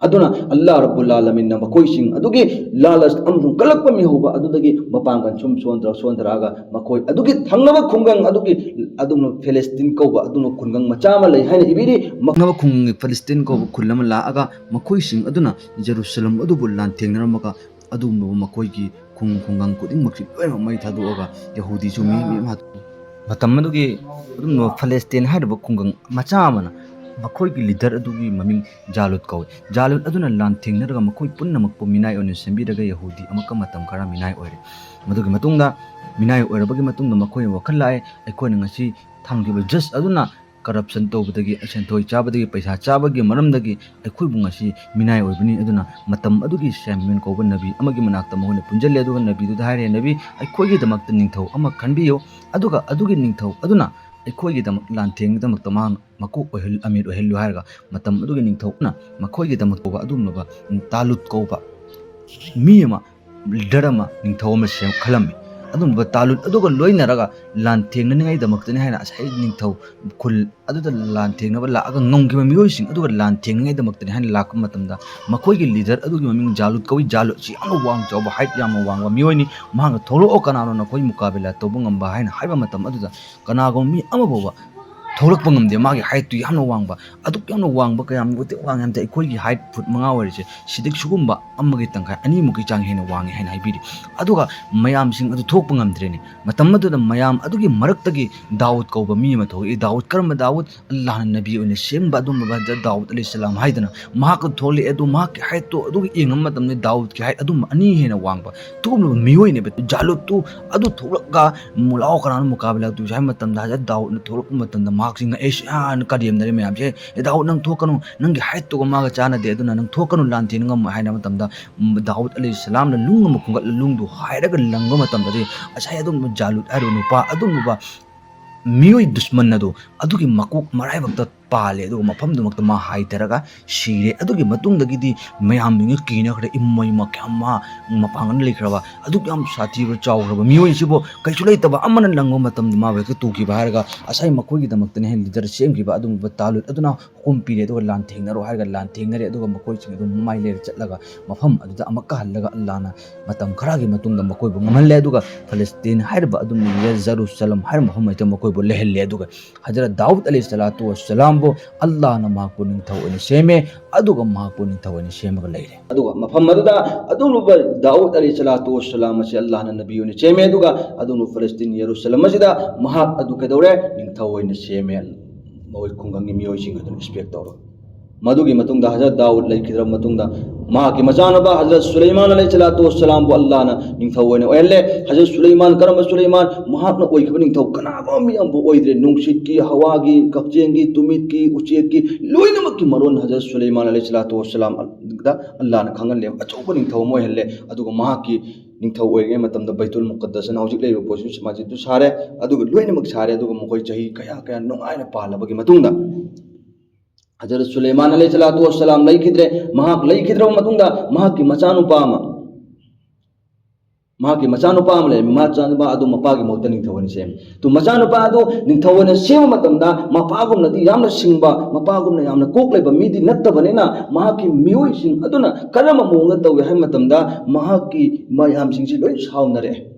ꯑꯗꯨꯅ ꯑꯜꯂꯥꯍ ꯔꯕꯨꯜ ꯑꯥꯂꯃꯤꯟꯅ ꯃꯈꯣꯏꯁꯤꯡ ꯑꯗꯨꯒꯤ ꯂꯥꯂꯁ ꯑꯃꯁꯨꯡ ꯀꯜꯂꯛꯄ ꯃꯤꯍꯧꯕ ꯑꯗꯨꯗꯒꯤ ꯃꯄꯥꯡꯒꯜ ꯁꯨꯝ ꯁꯣꯟꯊꯔ ꯁꯣꯟꯊꯔꯛꯑꯒ ꯃꯈꯣꯏ ꯑꯗꯨꯒꯤ ꯊꯪꯅꯕ ꯈꯨꯡꯒꯪ ꯑꯗꯨꯒꯤ ꯑꯗꯨꯝꯅ ꯐꯤꯂꯤꯁꯇꯤꯟ ꯀꯧꯕ ꯑꯗꯨꯝꯕ ꯈꯨꯡꯒꯪ ꯃꯆꯥ ꯑꯃ ꯂꯩ ꯍꯥꯏꯅ ꯏꯕꯤꯔꯤ꯫ ꯊꯪꯅꯕ ꯈꯨꯡꯒꯪꯒꯤ ꯐꯤꯂꯤꯁꯇꯤꯟ ꯀꯧꯕ ꯈꯨꯜ ꯑꯃ ꯂꯥꯛꯑꯒ ꯃꯈꯣꯏꯁꯤꯡ ꯑꯗꯨꯅ ꯖꯦꯔꯨꯁꯂꯝ ꯑꯗꯨꯕꯨ ꯂꯥꯟꯊꯦꯡꯅꯔꯝꯃꯒ ꯑꯗꯨꯒꯨꯝꯂꯕ ꯃꯈꯣꯏꯒꯤ ꯈꯨꯡ ꯈꯨꯡꯒꯪ ꯈꯨꯗꯤꯡꯃꯛꯁꯤ ꯂꯣꯏꯅꯃꯛ ꯃꯩ ꯊꯥꯗꯣꯛꯑꯒ ꯌꯍꯨꯗꯤꯁꯨ ꯃꯤ ꯃꯤ ꯑꯃ ꯍꯥꯠꯇꯣꯛꯏ꯫ ꯃꯇꯝ ꯑꯗꯨꯒꯤ ꯑꯗꯨꯝꯕ ꯐꯂꯦꯁꯇꯤꯟ ꯍꯥꯏꯔꯤꯕ ꯈꯨꯡꯒꯪ ꯃꯆꯥ ꯑꯃꯅ ꯃꯈꯣꯏꯒꯤ ꯂꯤꯗꯔ ꯑꯗꯨꯒꯤ ꯃꯃꯤꯡ ꯖꯥꯂꯨꯠ ꯀꯧꯏ꯫ ꯖꯥꯂꯨꯠ ꯑꯗꯨꯅ ꯂꯥꯟꯊꯦꯡꯅꯔꯒ ꯃꯈꯣꯏ ꯄꯨꯝꯅꯃꯛꯄꯨ ꯃꯤꯅꯥꯏ ꯑꯣꯏꯅ ꯁꯦꯝꯕꯤꯔꯒ ꯌꯍꯨꯗꯤ ꯑꯃꯛꯀ ꯃꯇꯝ ꯈꯔ ꯃꯤꯅꯥꯏ ꯑꯣꯏꯔꯦ꯫ ꯃꯗꯨꯒꯤ ꯃꯇꯨꯡꯗ ꯃꯤꯅꯥꯏ ꯑꯣꯏꯔꯕꯒꯤ ꯃꯇꯨꯡꯗ ꯃꯈꯣꯏꯅ ꯋꯥꯈꯜ ꯂꯥꯛꯑꯦ, ꯑꯩꯈꯣꯏꯅ ꯉꯁꯤ ꯊꯝꯈꯤꯕ ꯖꯁ ꯑꯗꯨꯅ ꯀꯔꯞꯁꯟ ꯇꯧꯕꯗꯒꯤ, ꯁꯦꯟꯊꯣꯏ ꯆꯥꯕꯗꯒꯤ, ꯄꯩꯁꯥ ꯆꯥꯕꯒꯤ ꯃꯔꯝꯗꯒꯤ ꯑꯩꯈꯣꯏꯕꯨ ꯉꯁꯤ ꯃꯤꯅꯥꯏ ꯑꯣꯏꯕꯅꯤ꯫ ꯑꯗꯨꯅ ꯃꯇꯝ ꯑꯗꯨꯒꯤ ꯁꯦꯝꯌꯨꯟ ꯀꯧꯕ ꯅꯕꯤ ꯑꯃꯒꯤ ꯃꯅꯥꯛꯇ ꯃꯈꯣꯏꯅ ꯄꯨꯟꯁꯤꯜꯂꯦ꯫ ꯑꯗꯨꯒ ꯅꯕꯤꯗꯨꯗ ꯍꯥꯏꯔꯦ, "ꯅꯕꯤ, ꯑꯩꯈꯣꯏꯒꯤꯗꯃꯛꯇ ꯅꯤꯡꯊꯧ ꯑꯃ ꯈꯟꯕꯤꯌꯨ, ꯑꯗꯨꯒ ꯑꯗꯨꯒꯤ ꯅꯤꯡꯊꯧ ꯑꯗꯨꯅ ꯑꯩꯈꯣꯏꯒꯤꯗꯃꯛ ꯂꯥꯟꯊꯦꯡꯒꯤꯗꯃꯛꯇ ꯃꯍꯥꯛ ꯃꯀꯣꯛ ꯑꯣꯏꯍꯜ-, ꯑꯃꯤꯔ ꯑꯣꯏꯍꯜꯂꯨ" ꯍꯥꯏꯔꯒ ꯃꯇꯝ ꯑꯗꯨꯒꯤ ꯅꯤꯡꯊꯧꯅ ꯃꯈꯣꯏꯒꯤꯗꯃꯛ ꯇꯧꯕ ꯑꯗꯨꯒꯨꯝꯂꯕ ꯇꯥꯂꯨꯠ ꯀꯧꯕ ꯃꯤ ꯑꯃ, ꯂꯤꯗꯔ ꯑꯃ, ꯅꯤꯡꯊꯧ ꯑꯃ ꯁꯦꯝ-, ꯈꯜꯂꯝꯃꯤ꯫ ꯑꯗꯨꯒꯨꯝꯕ ꯇꯥꯂꯨꯠ ꯑꯗꯨꯒ ꯂꯣꯏꯅꯔꯒ ꯂꯥꯟꯊꯦꯡꯅꯅꯤꯡꯉꯥꯏꯗꯃꯛꯇꯅꯤ ꯍꯥꯏꯅ ꯉꯁꯥꯏ ꯅꯤꯡꯊꯧ ꯈꯨꯜ ꯑꯗꯨꯗ ꯂꯥꯟꯊꯦꯡꯅꯕ ꯂꯥꯛꯑꯒ ꯉꯝꯈꯤꯕ ꯃꯤꯑꯣꯏꯁꯤꯡ ꯑꯗꯨꯒ ꯂꯥꯟꯊꯦꯡꯅꯉꯥꯏꯗꯃꯛꯇꯅꯤ ꯍꯥꯏꯅ ꯂꯥꯛꯄ ꯃꯇꯝꯗ ꯃꯈꯣꯏꯒꯤ ꯂꯤꯗꯔ ꯑꯗꯨꯒꯤ ꯃꯃꯤꯡ ꯖꯥꯂꯨꯠ ꯀꯧꯏ꯫ ꯖꯥꯂꯨꯠꯁꯤ ꯌꯥꯝꯅ ꯋꯥꯡ ꯆꯥꯎꯕ, ꯍꯥꯏꯠ ꯌꯥꯝꯅ ꯋꯥꯡꯕ ꯃꯤꯑꯣꯏꯅꯤ꯫ ꯃꯍꯥꯛꯅ, "ꯊꯣꯛꯂꯛꯑꯣ, ꯀꯅꯥꯅꯣ ꯅꯈꯣꯏ ꯃꯨꯀꯥꯕꯤꯂꯥ ꯇꯧꯕ ꯉꯝꯕ?" ꯍꯥꯏꯅ ꯍꯥꯏꯕ ꯃꯇꯝ ꯑꯗꯨꯗ ꯀꯅꯥꯒꯨꯝꯕ ꯃꯤ ꯑꯃ ꯐꯥꯎꯕ ꯊꯣꯛꯂꯛꯄ ꯉꯝꯗꯦ꯫ ꯃꯥꯒꯤ ꯍꯥꯏꯠꯇꯨ ꯌꯥꯝꯅ ꯋꯥꯡꯕ, ꯑꯗꯨꯛ ꯌꯥꯝꯅ ꯋꯥꯡꯕ, ꯀꯌꯥꯝ ꯃꯇꯤꯛ ꯋꯥꯡꯉꯦ ꯍꯥꯏꯕꯗ ꯑꯩꯈꯣꯏꯒꯤ ꯍꯥꯏꯠ ꯐꯨꯠ ꯃꯉꯥ ꯑꯣꯏꯔꯤꯁꯦ ꯁꯤꯗꯒꯤ ꯁꯤꯒꯨꯝꯕ ꯑꯃꯒꯤ ꯇꯪꯈꯥꯏ ꯑꯅꯤꯃꯨꯛꯀꯤ ꯆꯥꯡ ꯍꯦꯟꯅ ꯋꯥꯡꯉꯦ ꯍꯥꯏꯅ ꯍꯥꯏꯕꯤꯔꯤ꯫ ꯑꯗꯨꯒ ꯃꯌꯥꯝꯁꯤꯡ ꯑꯗꯨ ꯊꯣꯛꯄ ꯉꯝꯗ꯭ꯔꯦꯅꯦ꯫ ꯃꯇꯝ ꯑꯗꯨꯗ ꯃꯌꯥꯝ ꯑꯗꯨꯒꯤ ꯃꯔꯛꯇꯒꯤ ꯗꯥꯎꯗ ꯀꯧꯕ ꯃꯤ ꯑꯃ ꯊꯣꯛꯂꯛꯏ꯫ ꯗꯥꯎꯗ, ꯀꯔꯝꯕ ꯗꯥꯎꯗ? ꯑꯜꯂꯥꯍꯅ ꯅꯕꯤ ꯑꯣꯏꯅ ꯁꯦꯝꯕ ꯑꯗꯨꯒꯨꯝꯂꯕ ꯍꯖꯔꯠ ꯗꯥꯎꯗ ꯑꯂꯩꯍꯤꯁꯁꯂꯥꯝ ꯍꯥꯏꯗꯅ ꯃꯍꯥꯛ ꯊꯣꯛꯂꯛꯑꯦ꯫ ꯑꯗꯨ ꯃꯍꯥꯛꯀꯤ ꯍꯥꯏꯠꯇꯣ ꯑꯗꯨꯒ ꯌꯦꯡꯕ ꯃꯇꯝꯗ ꯗꯥꯎꯗꯀꯤ ꯍꯥꯏꯠ ꯑꯗꯨꯝ ꯑꯅꯤ ꯍꯦꯟꯅ ꯋꯥꯡꯕ ꯑꯗꯨꯒꯨꯝꯂꯕ ꯃꯤꯑꯣꯏꯅꯦꯕ꯫ ꯖꯥꯂꯨꯠꯇꯨ ꯑꯗꯨ ꯊꯣꯛꯂꯛꯑꯒ, "ꯂꯥꯛꯑꯣ, ꯀꯅꯥꯅꯣ ꯃꯨꯀꯥꯕꯤꯂꯥ ꯇꯧꯁꯦ?" ꯍꯥꯏꯕ ꯃꯇꯝꯗ, ꯍꯖꯔꯠ ꯗꯥꯎꯗꯅ ꯊꯣꯛꯂꯛꯄ ꯃꯇꯝꯗ ꯃꯍꯥꯛꯁꯤ ꯉꯛꯑꯦ, ꯁꯤꯌꯥꯅ ꯀꯔꯦꯝꯅꯔꯦ ꯃꯌꯥꯝꯁꯦ꯫ "ꯑꯦ ꯗꯥꯎꯗ, ꯅꯪ ꯊꯣꯛꯀꯅꯨ, ꯅꯪꯒꯤ ꯍꯥꯏꯠꯇꯨꯒ ꯃꯥꯒ ꯆꯥꯟꯅꯗꯦ, ꯑꯗꯨꯅ ꯅꯪ ꯊꯣꯛꯀꯅꯨ, ꯂꯥꯟꯊꯦꯡꯅ ꯉꯝꯃꯣꯏ" ꯍꯥꯏꯅ ꯃꯇꯝꯗ, ꯎꯝ, ꯗꯥꯎꯗ ꯑꯂꯩꯍꯤꯁꯁꯂꯥꯝꯅ ꯅꯨꯡ ꯑꯃ ꯈꯨꯟꯒꯠꯂ ꯅꯨꯡꯗꯨ ꯍꯥꯏꯔꯒ ꯂꯪꯕ ꯃꯇꯝꯗꯗꯤ ꯉꯁꯥꯏ ꯑꯗꯨꯝ ꯖꯥꯂꯨꯠ ꯍꯥꯏꯔꯤꯕ ꯅꯨꯄꯥ ꯑꯗꯨꯒꯨꯝꯂꯕ ꯃꯤꯑꯣꯏ ꯗꯨꯁꯃꯟ ꯑꯗꯨ ꯑꯗꯨꯒꯤ ꯃꯀꯣꯛ ꯃꯔꯥꯏꯕꯛꯇ ꯄꯥꯜꯂꯦ, ꯑꯗꯨꯒ ꯃꯐꯝꯗꯨꯃꯛꯇ ꯃꯥ ꯍꯥꯏꯊꯔꯒ ꯁꯤꯔꯦ꯫ ꯑꯗꯨꯒꯤ ꯃꯇꯨꯡꯗꯒꯤꯗꯤ ꯃꯌꯥꯝꯗꯨꯅ ꯀꯤꯅꯈ꯭ꯔꯦ, "ꯏꯃꯩꯃ, ꯀꯌꯥꯝ ꯃꯥ ꯃꯄꯥꯡꯒꯜ ꯂꯩꯈ꯭ꯔꯕ, ꯑꯗꯨꯛ ꯌꯥꯝ ꯁꯥꯊꯤꯕ ꯆꯥꯎꯈ꯭ꯔꯕ ꯃꯤꯑꯣꯏꯁꯤꯕꯨ ꯀꯩꯁꯨ ꯂꯩꯇꯕ ꯑꯃꯅ ꯂꯪꯕ ꯃꯇꯝꯗ ꯃꯥꯕꯨ ꯍꯦꯛꯇ ꯇꯨꯈꯤꯕ" ꯍꯥꯏꯔꯒ ꯉꯁꯥꯏ ꯃꯈꯣꯏꯒꯤꯗꯃꯛꯇꯅꯦ ꯍꯦꯟꯅ ꯂꯤꯗꯔ ꯁꯦꯝꯈꯤꯕ ꯑꯗꯨꯒꯨꯝꯕ ꯇꯥꯂꯨꯠ ꯑꯗꯨꯅ ꯍꯨꯀꯨꯝ ꯄꯤꯔꯦ, ꯑꯗꯨꯒ ꯂꯥꯟꯊꯦꯡꯅꯔꯣ ꯍꯥꯏꯔꯒ ꯂꯥꯟꯊꯦꯡꯅꯔꯦ꯫ ꯑꯗꯨꯒ ꯃꯈꯣꯏꯁꯤꯡ ꯑꯗꯨ ꯃꯃꯥꯏ ꯂꯩꯔ ꯆꯠꯂꯒ ꯃꯐꯝ ꯑꯗꯨꯗ ꯑꯃꯨꯛꯀ ꯍꯜꯂꯒ ꯑꯜꯂꯥꯍꯅ ꯃꯇꯝ ꯈꯔꯒꯤ ꯃꯇꯨꯡꯗ ꯃꯈꯣꯏꯕꯨ ꯉꯝꯍꯜꯂꯦ꯫ ꯑꯗꯨꯒ ꯐꯂꯁꯇꯤꯟ ꯍꯥꯏꯔꯤꯕ ꯑꯗꯨꯝ ꯖꯔꯨꯁꯂꯝ ꯍꯥꯏꯔꯤꯕ ꯃꯐꯝ ꯑꯗꯨꯗ ꯃꯈꯣꯏꯕꯨ ꯂꯩꯍꯜꯂꯦ꯫ ꯑꯗꯨꯒ ꯍꯖꯔꯠ ꯗꯥꯎꯗ ꯑꯂꯩꯍꯤ ꯁꯂꯥꯇꯨ ꯋꯁꯂꯥꯝꯕꯨ ꯑꯜꯂꯥꯍꯅ ꯃꯍꯥꯛꯄꯨ ꯅꯤꯡꯊꯧ ꯑꯣꯏꯅ ꯁꯦꯝꯃꯦ꯫ ꯑꯗꯨꯒ ꯃꯍꯥꯛꯄꯨ ꯅꯤꯡꯊꯧ ꯑꯣꯏꯅ ꯁꯦꯝꯃꯒ ꯂꯩꯔꯦ꯫ ꯑꯗꯨꯒ ꯃꯐꯝ ꯑꯗꯨꯗ ꯑꯗꯨꯒꯨꯝꯂꯕ ꯗꯥꯎꯗ ꯑꯂꯩꯍꯤ ꯁꯂꯥꯇꯨ ꯋꯁꯂꯥꯝ ꯑꯁꯤ ꯑꯜꯂꯥꯍꯅ ꯅꯕꯤ ꯑꯣꯏꯅ ꯁꯦꯝꯃꯦ꯫ ꯑꯗꯨꯒ ꯑꯗꯨꯒꯨꯝꯂꯕ ꯐꯂꯁꯇꯤꯟ ꯌꯦꯔꯨꯁꯂꯝ ꯑꯁꯤꯗ ꯃꯍꯥꯛ ꯑꯗꯨ ꯀꯩꯗꯧꯔꯦ? ꯅꯤꯡꯊꯧ ꯑꯣꯏꯅ ꯁꯦꯝꯃꯦ꯫ ꯃꯈꯣꯏ ꯈꯨꯡꯒꯪꯒꯤ ꯃꯤꯑꯣꯏꯁꯤꯡ ꯑꯗꯨꯅ ꯔꯦꯁꯄꯦꯛ ꯇꯧꯔꯒ꯫ ꯃꯗꯨꯒꯤ ꯃꯇꯨꯡꯗ ꯍꯖꯔꯠ ꯗꯥꯎꯗ ꯂꯩꯈꯤꯗ꯭ꯔꯕ ꯃꯇꯨꯡꯗ ꯃꯍꯥꯛꯀꯤ ꯃꯆꯥꯅꯨꯄꯥ ꯍꯖꯔꯠ ꯁꯨꯂꯩꯃꯥꯟ ꯑꯂꯩꯍꯤ ꯁꯂꯥꯇꯨ ꯋꯁꯂꯥꯝꯕꯨ ꯑꯜꯂꯥꯍꯅ ꯅꯤꯡꯊꯧ ꯑꯣꯏꯅ ꯑꯣꯏꯍꯜꯂꯦ꯫ ꯍꯖꯔꯠ ꯁꯨꯂꯩꯃꯥꯟ, ꯀꯔꯝꯕ ꯁꯨꯂꯩꯃꯥꯟ? ꯃꯍꯥꯛꯅ ꯑꯣꯏꯈꯤꯕ ꯅꯤꯡꯊꯧ ꯀꯅꯥꯒꯨꯝꯕ ꯃꯤ ꯑꯃꯕꯨ ꯑꯣꯏꯗ꯭ꯔꯦ꯫ ꯅꯨꯡꯁꯤꯠꯀꯤ, ꯍꯋꯥꯒꯤ, ꯀꯛꯆꯦꯡꯒꯤ, ꯇꯨꯃꯤꯠꯀꯤ, ꯎꯆꯦꯛꯀꯤ, ꯂꯣꯏꯅꯃꯛꯀꯤ ꯃꯔꯣꯟ ꯍꯖꯔꯠ ꯁꯨꯂꯩꯃꯥꯟ ꯑꯂꯩꯍꯤ ꯁꯂꯥꯇꯨ ꯋꯁꯂꯥꯝꯗ ꯑꯜꯂꯥꯍꯅ ꯈꯪꯍꯜꯂꯦ꯫ ꯑꯆꯧꯕ ꯅꯤꯡꯊꯧ ꯑꯃ ꯑꯣꯏꯍꯜꯂꯦ꯫ ꯑꯗꯨꯒ ꯃꯍꯥꯛꯀꯤ ꯅꯤꯡꯊꯧ ꯑꯣꯏꯔꯤꯉꯩ ꯃꯇꯝꯗ ꯕꯩꯇꯨꯜ ꯃꯨꯀꯠꯗꯁꯅ ꯍꯧꯖꯤꯛ ꯂꯩꯔꯤꯕ ꯄꯣꯠꯁꯤ ꯃꯁꯖꯤꯗꯇꯨ ꯁꯥꯔꯦ꯫ ꯑꯗꯨꯒ ꯂꯣꯏꯅꯃꯛ ꯁꯥꯔꯦ꯫ ꯑꯗꯨꯒ ꯃꯈꯣꯏ ꯆꯍꯤ ꯀꯌꯥ ꯀꯌꯥ ꯅꯨꯡꯉꯥꯏꯅ ꯄꯥꯜꯂꯕꯒꯤ ꯃꯇꯨꯡꯗ ꯍꯖꯔꯠ ꯁꯨꯂꯩꯃꯥꯟ ꯑꯂꯩꯍꯤ ꯁꯂꯥꯇꯨ ꯋꯁꯁꯂꯥꯝ ꯂꯩꯈꯤꯗ꯭ꯔꯦ꯫ ꯃꯍꯥꯛ ꯂꯩꯈꯤꯗ꯭ꯔꯕ ꯃꯇꯨꯡꯗ ꯃꯍꯥꯛꯀꯤ ꯃꯆꯥꯅꯨꯄꯥ ꯑꯃ, ꯃꯍꯥꯛꯀꯤ ꯃꯆꯥꯅꯨꯄꯥ ꯑꯃ ꯂꯩ꯫ ꯃꯆꯥꯅꯨꯄꯥ ꯑꯗꯨ ꯃꯄꯥꯒꯤ ꯃꯍꯨꯠꯇ ꯅꯤꯡꯊꯧ ꯑꯣꯏꯅ ꯁꯦꯝꯃꯤ꯫ ꯇꯨ ꯃꯆꯥꯅꯨꯄꯥ ꯑꯗꯨ ꯅꯤꯡꯊꯧ ꯑꯣꯏꯅ ꯁꯦꯝꯕ ꯃꯇꯝꯗ ꯃꯄꯥꯒꯨꯝꯅꯗꯤ ꯌꯥꯝꯅ ꯁꯤꯡꯕ, ꯃꯄꯥꯒꯨꯝꯅ ꯌꯥꯝꯅ ꯀꯣꯛ ꯂꯩꯕ ꯃꯤꯗꯤ ꯅꯠꯇꯕꯅꯤꯅ, ꯃꯍꯥꯛꯀꯤ ꯃꯤꯑꯣꯏꯁꯤꯡ ꯑꯗꯨꯅ ꯀꯔꯝꯕ ꯃꯑꯣꯡꯗ ꯇꯧꯏ ꯍꯥꯏꯕ ꯃꯇꯝꯗ ꯃꯍꯥꯛꯀꯤ ꯃꯌꯥꯝꯁꯤꯡꯁꯤ ꯂꯣꯏ ꯁꯥꯎꯅꯔꯛꯑꯦ꯫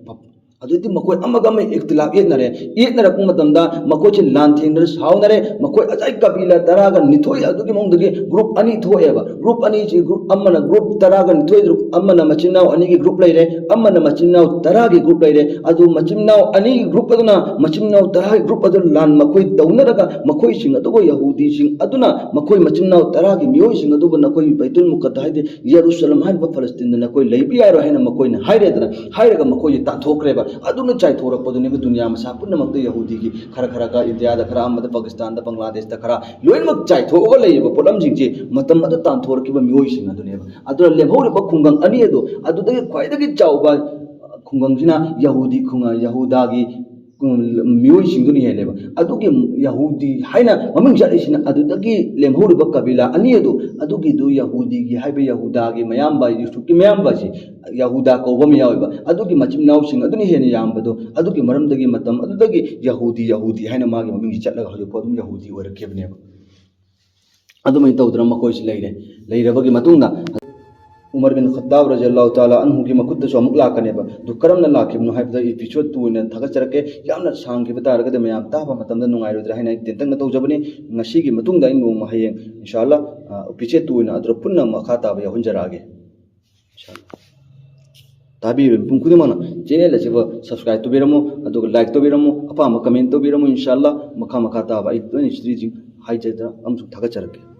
ꯑꯗꯨꯗꯤ ꯃꯈꯣꯏ ꯑꯃꯒ ꯑꯃ ꯏꯈꯇꯤꯂꯥꯐ ꯌꯦꯠꯅꯔꯦ꯫ ꯌꯦꯠꯅꯔꯛꯄ ꯃꯇꯝꯗ ꯃꯈꯣꯏꯁꯦ ꯂꯥꯟꯊꯦꯡꯅꯔ ꯁꯥꯎꯅꯔꯦ꯫ ꯃꯈꯣꯏ ꯉꯁꯥꯏ ꯀꯕꯤꯂꯥ ꯇꯔꯥꯒ ꯅꯤꯊꯣꯏ ꯑꯗꯨꯒꯤ ꯃꯅꯨꯡꯗꯒꯤ ꯒ꯭ꯔꯨꯞ ꯑꯅꯤ ꯊꯣꯛꯑꯦꯕ꯫ ꯒ꯭ꯔꯨꯞ ꯑꯅꯤꯁꯤ, ꯒ꯭ꯔꯨꯞ ꯑꯃꯅ ꯒ꯭ꯔꯨꯞ ꯇꯔꯥꯒ ꯅꯤꯊꯣꯏ, ꯒ꯭ꯔꯨꯞ ꯑꯃꯅ ꯃꯆꯤꯟ ꯃꯅꯥꯎ ꯑꯅꯤꯒꯤ ꯒ꯭ꯔꯨꯞ ꯂꯩꯔꯦ, ꯑꯃꯅ ꯃꯆꯤꯟ ꯃꯅꯥꯎ ꯇꯔꯥꯒꯤ ꯒ꯭ꯔꯨꯞ ꯂꯩꯔꯦ꯫ ꯑꯗꯨ ꯃꯆꯤꯟ ꯃꯅꯥꯎ ꯑꯅꯤꯒꯤ ꯒ꯭ꯔꯨꯞ ꯑꯗꯨꯅ ꯃꯆꯤꯟ ꯃꯅꯥꯎ ꯇꯔꯥꯒꯤ ꯒ꯭ꯔꯨꯞ ꯑꯗꯨ ꯂꯥꯟ ꯃꯈꯣꯏ ꯇꯧꯅꯔꯒ ꯃꯈꯣꯏꯁꯤꯡ ꯑꯗꯨꯕꯨ ꯌꯍꯨꯗꯤꯁꯤꯡ ꯑꯗꯨꯅ ꯃꯈꯣꯏ ꯃꯆꯤꯟ ꯃꯅꯥꯎ ꯇꯔꯥꯒꯤ ꯃꯤꯑꯣꯏꯁꯤꯡ ꯑꯗꯨꯕꯨ ꯅꯈꯣꯏ ꯕꯩꯇꯨꯜ ꯃꯨꯀꯠꯗ ꯍꯥꯏꯗꯤ ꯌꯦꯔꯨꯁꯂꯝ ꯍꯥꯏꯔꯤꯕ ꯐꯂꯁꯇꯤꯟꯗ ꯅꯈꯣꯏ ꯂꯩꯕ ꯌꯥꯔꯣꯏ ꯍꯥꯏꯅ ꯃꯈꯣꯏꯅ ꯍꯥꯏꯔꯦꯗꯅ꯫ ꯍꯥꯏꯔꯒ ꯃꯈꯣꯏꯁꯦ ꯇꯥꯟꯊꯣꯛꯈ꯭ꯔꯦꯕ꯫ ꯑꯗꯨꯅ ꯆꯥꯏꯊꯣꯔꯛꯄꯗꯨꯅꯦꯕ ꯗꯨꯅꯤꯌꯥ ꯃꯁꯥ ꯄꯨꯝꯅꯃꯛꯇ ꯌꯍꯨꯗꯤꯒꯤ ꯈꯔ ꯈꯔꯒ ꯏꯟꯗꯤꯌꯥꯗ ꯈꯔ, ꯑꯃꯗ ꯄꯥꯀꯤꯁꯇꯥꯟꯗ, ꯕꯪꯒ꯭ꯂꯥꯗꯦꯁꯇ ꯈꯔ, ꯂꯣꯏꯅꯃꯛ ꯆꯥꯏꯊꯣꯛꯑꯒ ꯂꯩꯔꯤꯕ ꯄꯣꯠꯂꯝꯁꯤꯡꯁꯤ ꯃꯇꯝ ꯑꯗꯨ ꯇꯥꯟꯊꯣꯔꯛꯈꯤꯕ ꯃꯤꯑꯣꯏꯁꯤꯡ ꯑꯗꯨꯅꯦꯕ꯫ ꯑꯗꯨꯅ ꯂꯦꯝꯍꯧꯔꯤꯕ ꯈꯨꯡꯒꯪ ꯑꯅꯤ ꯑꯗꯨ, ꯑꯗꯨꯗꯒꯤ ꯈ꯭ꯋꯥꯏꯗꯒꯤ ꯆꯥꯎꯕ ꯈꯨꯡꯒꯪꯁꯤꯅ ꯌꯍꯨꯗꯤ ꯈꯨꯡꯒꯪ, ꯌꯍꯨꯗꯥꯒꯤ ꯎꯝ, ꯃꯤꯑꯣꯏꯁꯤꯡꯗꯨꯅ ꯍꯦꯜꯂꯦꯕ꯫ ꯑꯗꯨꯒꯤ ꯌꯍꯨꯗꯤ ꯍꯥꯏꯅ ꯃꯃꯤꯡ ꯆꯠꯂꯤꯁꯤꯅ ꯑꯗꯨꯗꯒꯤ ꯂꯦꯝꯍꯧꯔꯤꯕ ꯀꯕꯤꯂꯥ ꯑꯅꯤ ꯑꯗꯨ, ꯑꯗꯨꯒꯤꯗꯨ ꯌꯍꯨꯗꯤꯒꯤ ꯍꯥꯏꯕ ꯌꯍꯨꯗꯥꯒꯤ ꯃꯌꯥꯝꯕ, ꯌꯨꯁꯨꯞꯀꯤ ꯃꯌꯥꯝꯕꯁꯤ ꯌꯍꯨꯗꯥ ꯀꯧꯕ ꯑꯃ ꯌꯥꯎꯋꯦꯕ꯫ ꯑꯗꯨꯒꯤ ꯃꯆꯤꯟ ꯃꯅꯥꯎꯁꯤꯡ ꯑꯗꯨꯅ ꯍꯦꯟꯅ ꯌꯥꯝꯕꯗꯣ, ꯑꯗꯨꯒꯤ ꯃꯔꯝꯗꯒꯤ ꯃꯇꯝ ꯑꯗꯨꯗꯒꯤ ꯌꯍꯨꯗꯤ, ꯌꯍꯨꯗꯤ ꯍꯥꯏꯅ ꯃꯥꯒꯤ ꯃꯃꯤꯡꯁꯤ ꯆꯠꯂꯒ ꯍꯧꯖꯤꯛꯐꯥꯎ ꯑꯗꯨꯝ ꯌꯍꯨꯗꯤ ꯑꯣꯏꯔꯛꯈꯤꯕꯅꯦꯕ꯫ ꯑꯗꯨꯃꯥꯏꯅ ꯇꯧꯗꯅ ꯃꯈꯣꯏꯁꯤ ꯂꯩꯔꯦ꯫ ꯂꯩꯔꯕꯒꯤ ꯃꯇꯨꯡꯗ ꯎꯃꯔ ꯕꯤꯟ ꯈꯠꯇꯥꯕ ꯔꯖꯤꯌꯜꯂꯥꯍꯨ ꯇꯥꯂꯥ ꯑꯟꯍꯨꯒꯤ ꯃꯈꯨꯠꯇꯁꯨ ꯑꯃꯨꯛ ꯂꯥꯛꯀꯅꯦꯕ꯫ ꯑꯗꯨ ꯀꯔꯝꯅ ꯂꯥꯛꯈꯤꯕꯅꯣ ꯍꯥꯏꯕꯗ episode two ꯑꯣꯏꯅ ꯊꯥꯒꯠꯆꯔꯛꯀꯦ꯫ ꯌꯥꯝꯅ ꯁꯥꯡꯈꯤꯕ ꯇꯥꯔꯒꯗꯤ ꯃꯌꯥꯝ ꯇꯥꯕ ꯃꯇꯝꯗ ꯅꯨꯡꯉꯥꯏꯔꯣꯏꯗ꯭ꯔꯥ ꯍꯥꯏꯅ ꯑꯩ ꯇꯦꯟꯇꯛꯅ ꯇꯧꯖꯕꯅꯤ꯫ ꯉꯁꯤꯒꯤ ꯃꯇꯨꯡꯗ ꯑꯩ ꯅꯣꯡꯃ ꯍꯌꯦꯡ ꯏꯟꯁꯥ ꯑꯜꯂꯥ, ꯑ, episode two ꯑꯣꯏꯅ ꯑꯗꯨꯗ ꯄꯨꯟꯅ ꯃꯈꯥ ꯇꯥꯕ ꯌꯥꯎꯍꯟꯖꯔꯛꯑꯒꯦ꯫ ꯏꯟꯁꯥ ꯑꯜꯂꯥ꯫ ꯇꯥꯕꯤꯔꯤꯕ ꯃꯤꯄꯨꯝ ꯈꯨꯗꯤꯡꯃꯛꯅ channel ꯑꯁꯤꯕꯨ subscribe ꯇꯧꯕꯤꯔꯝꯃꯨ, ꯑꯗꯨꯒ like ꯇꯧꯕꯤꯔꯝꯃꯨ, ꯑꯄꯥꯝꯕ comment ꯇꯧꯕꯤꯔꯝꯃꯨ꯫ ꯏꯟꯁꯥ ꯑꯜꯂꯥ, ꯃꯈꯥ ꯃꯈꯥ ꯇꯥꯕ ꯑꯩ ꯂꯣꯏꯅ ꯁꯤꯗ꯭ꯔꯤꯁꯤꯡ ꯍꯥꯏꯖꯗꯅ ꯑꯃꯁꯨꯡ ꯊꯥꯒꯠꯆꯔꯛꯀꯦ꯫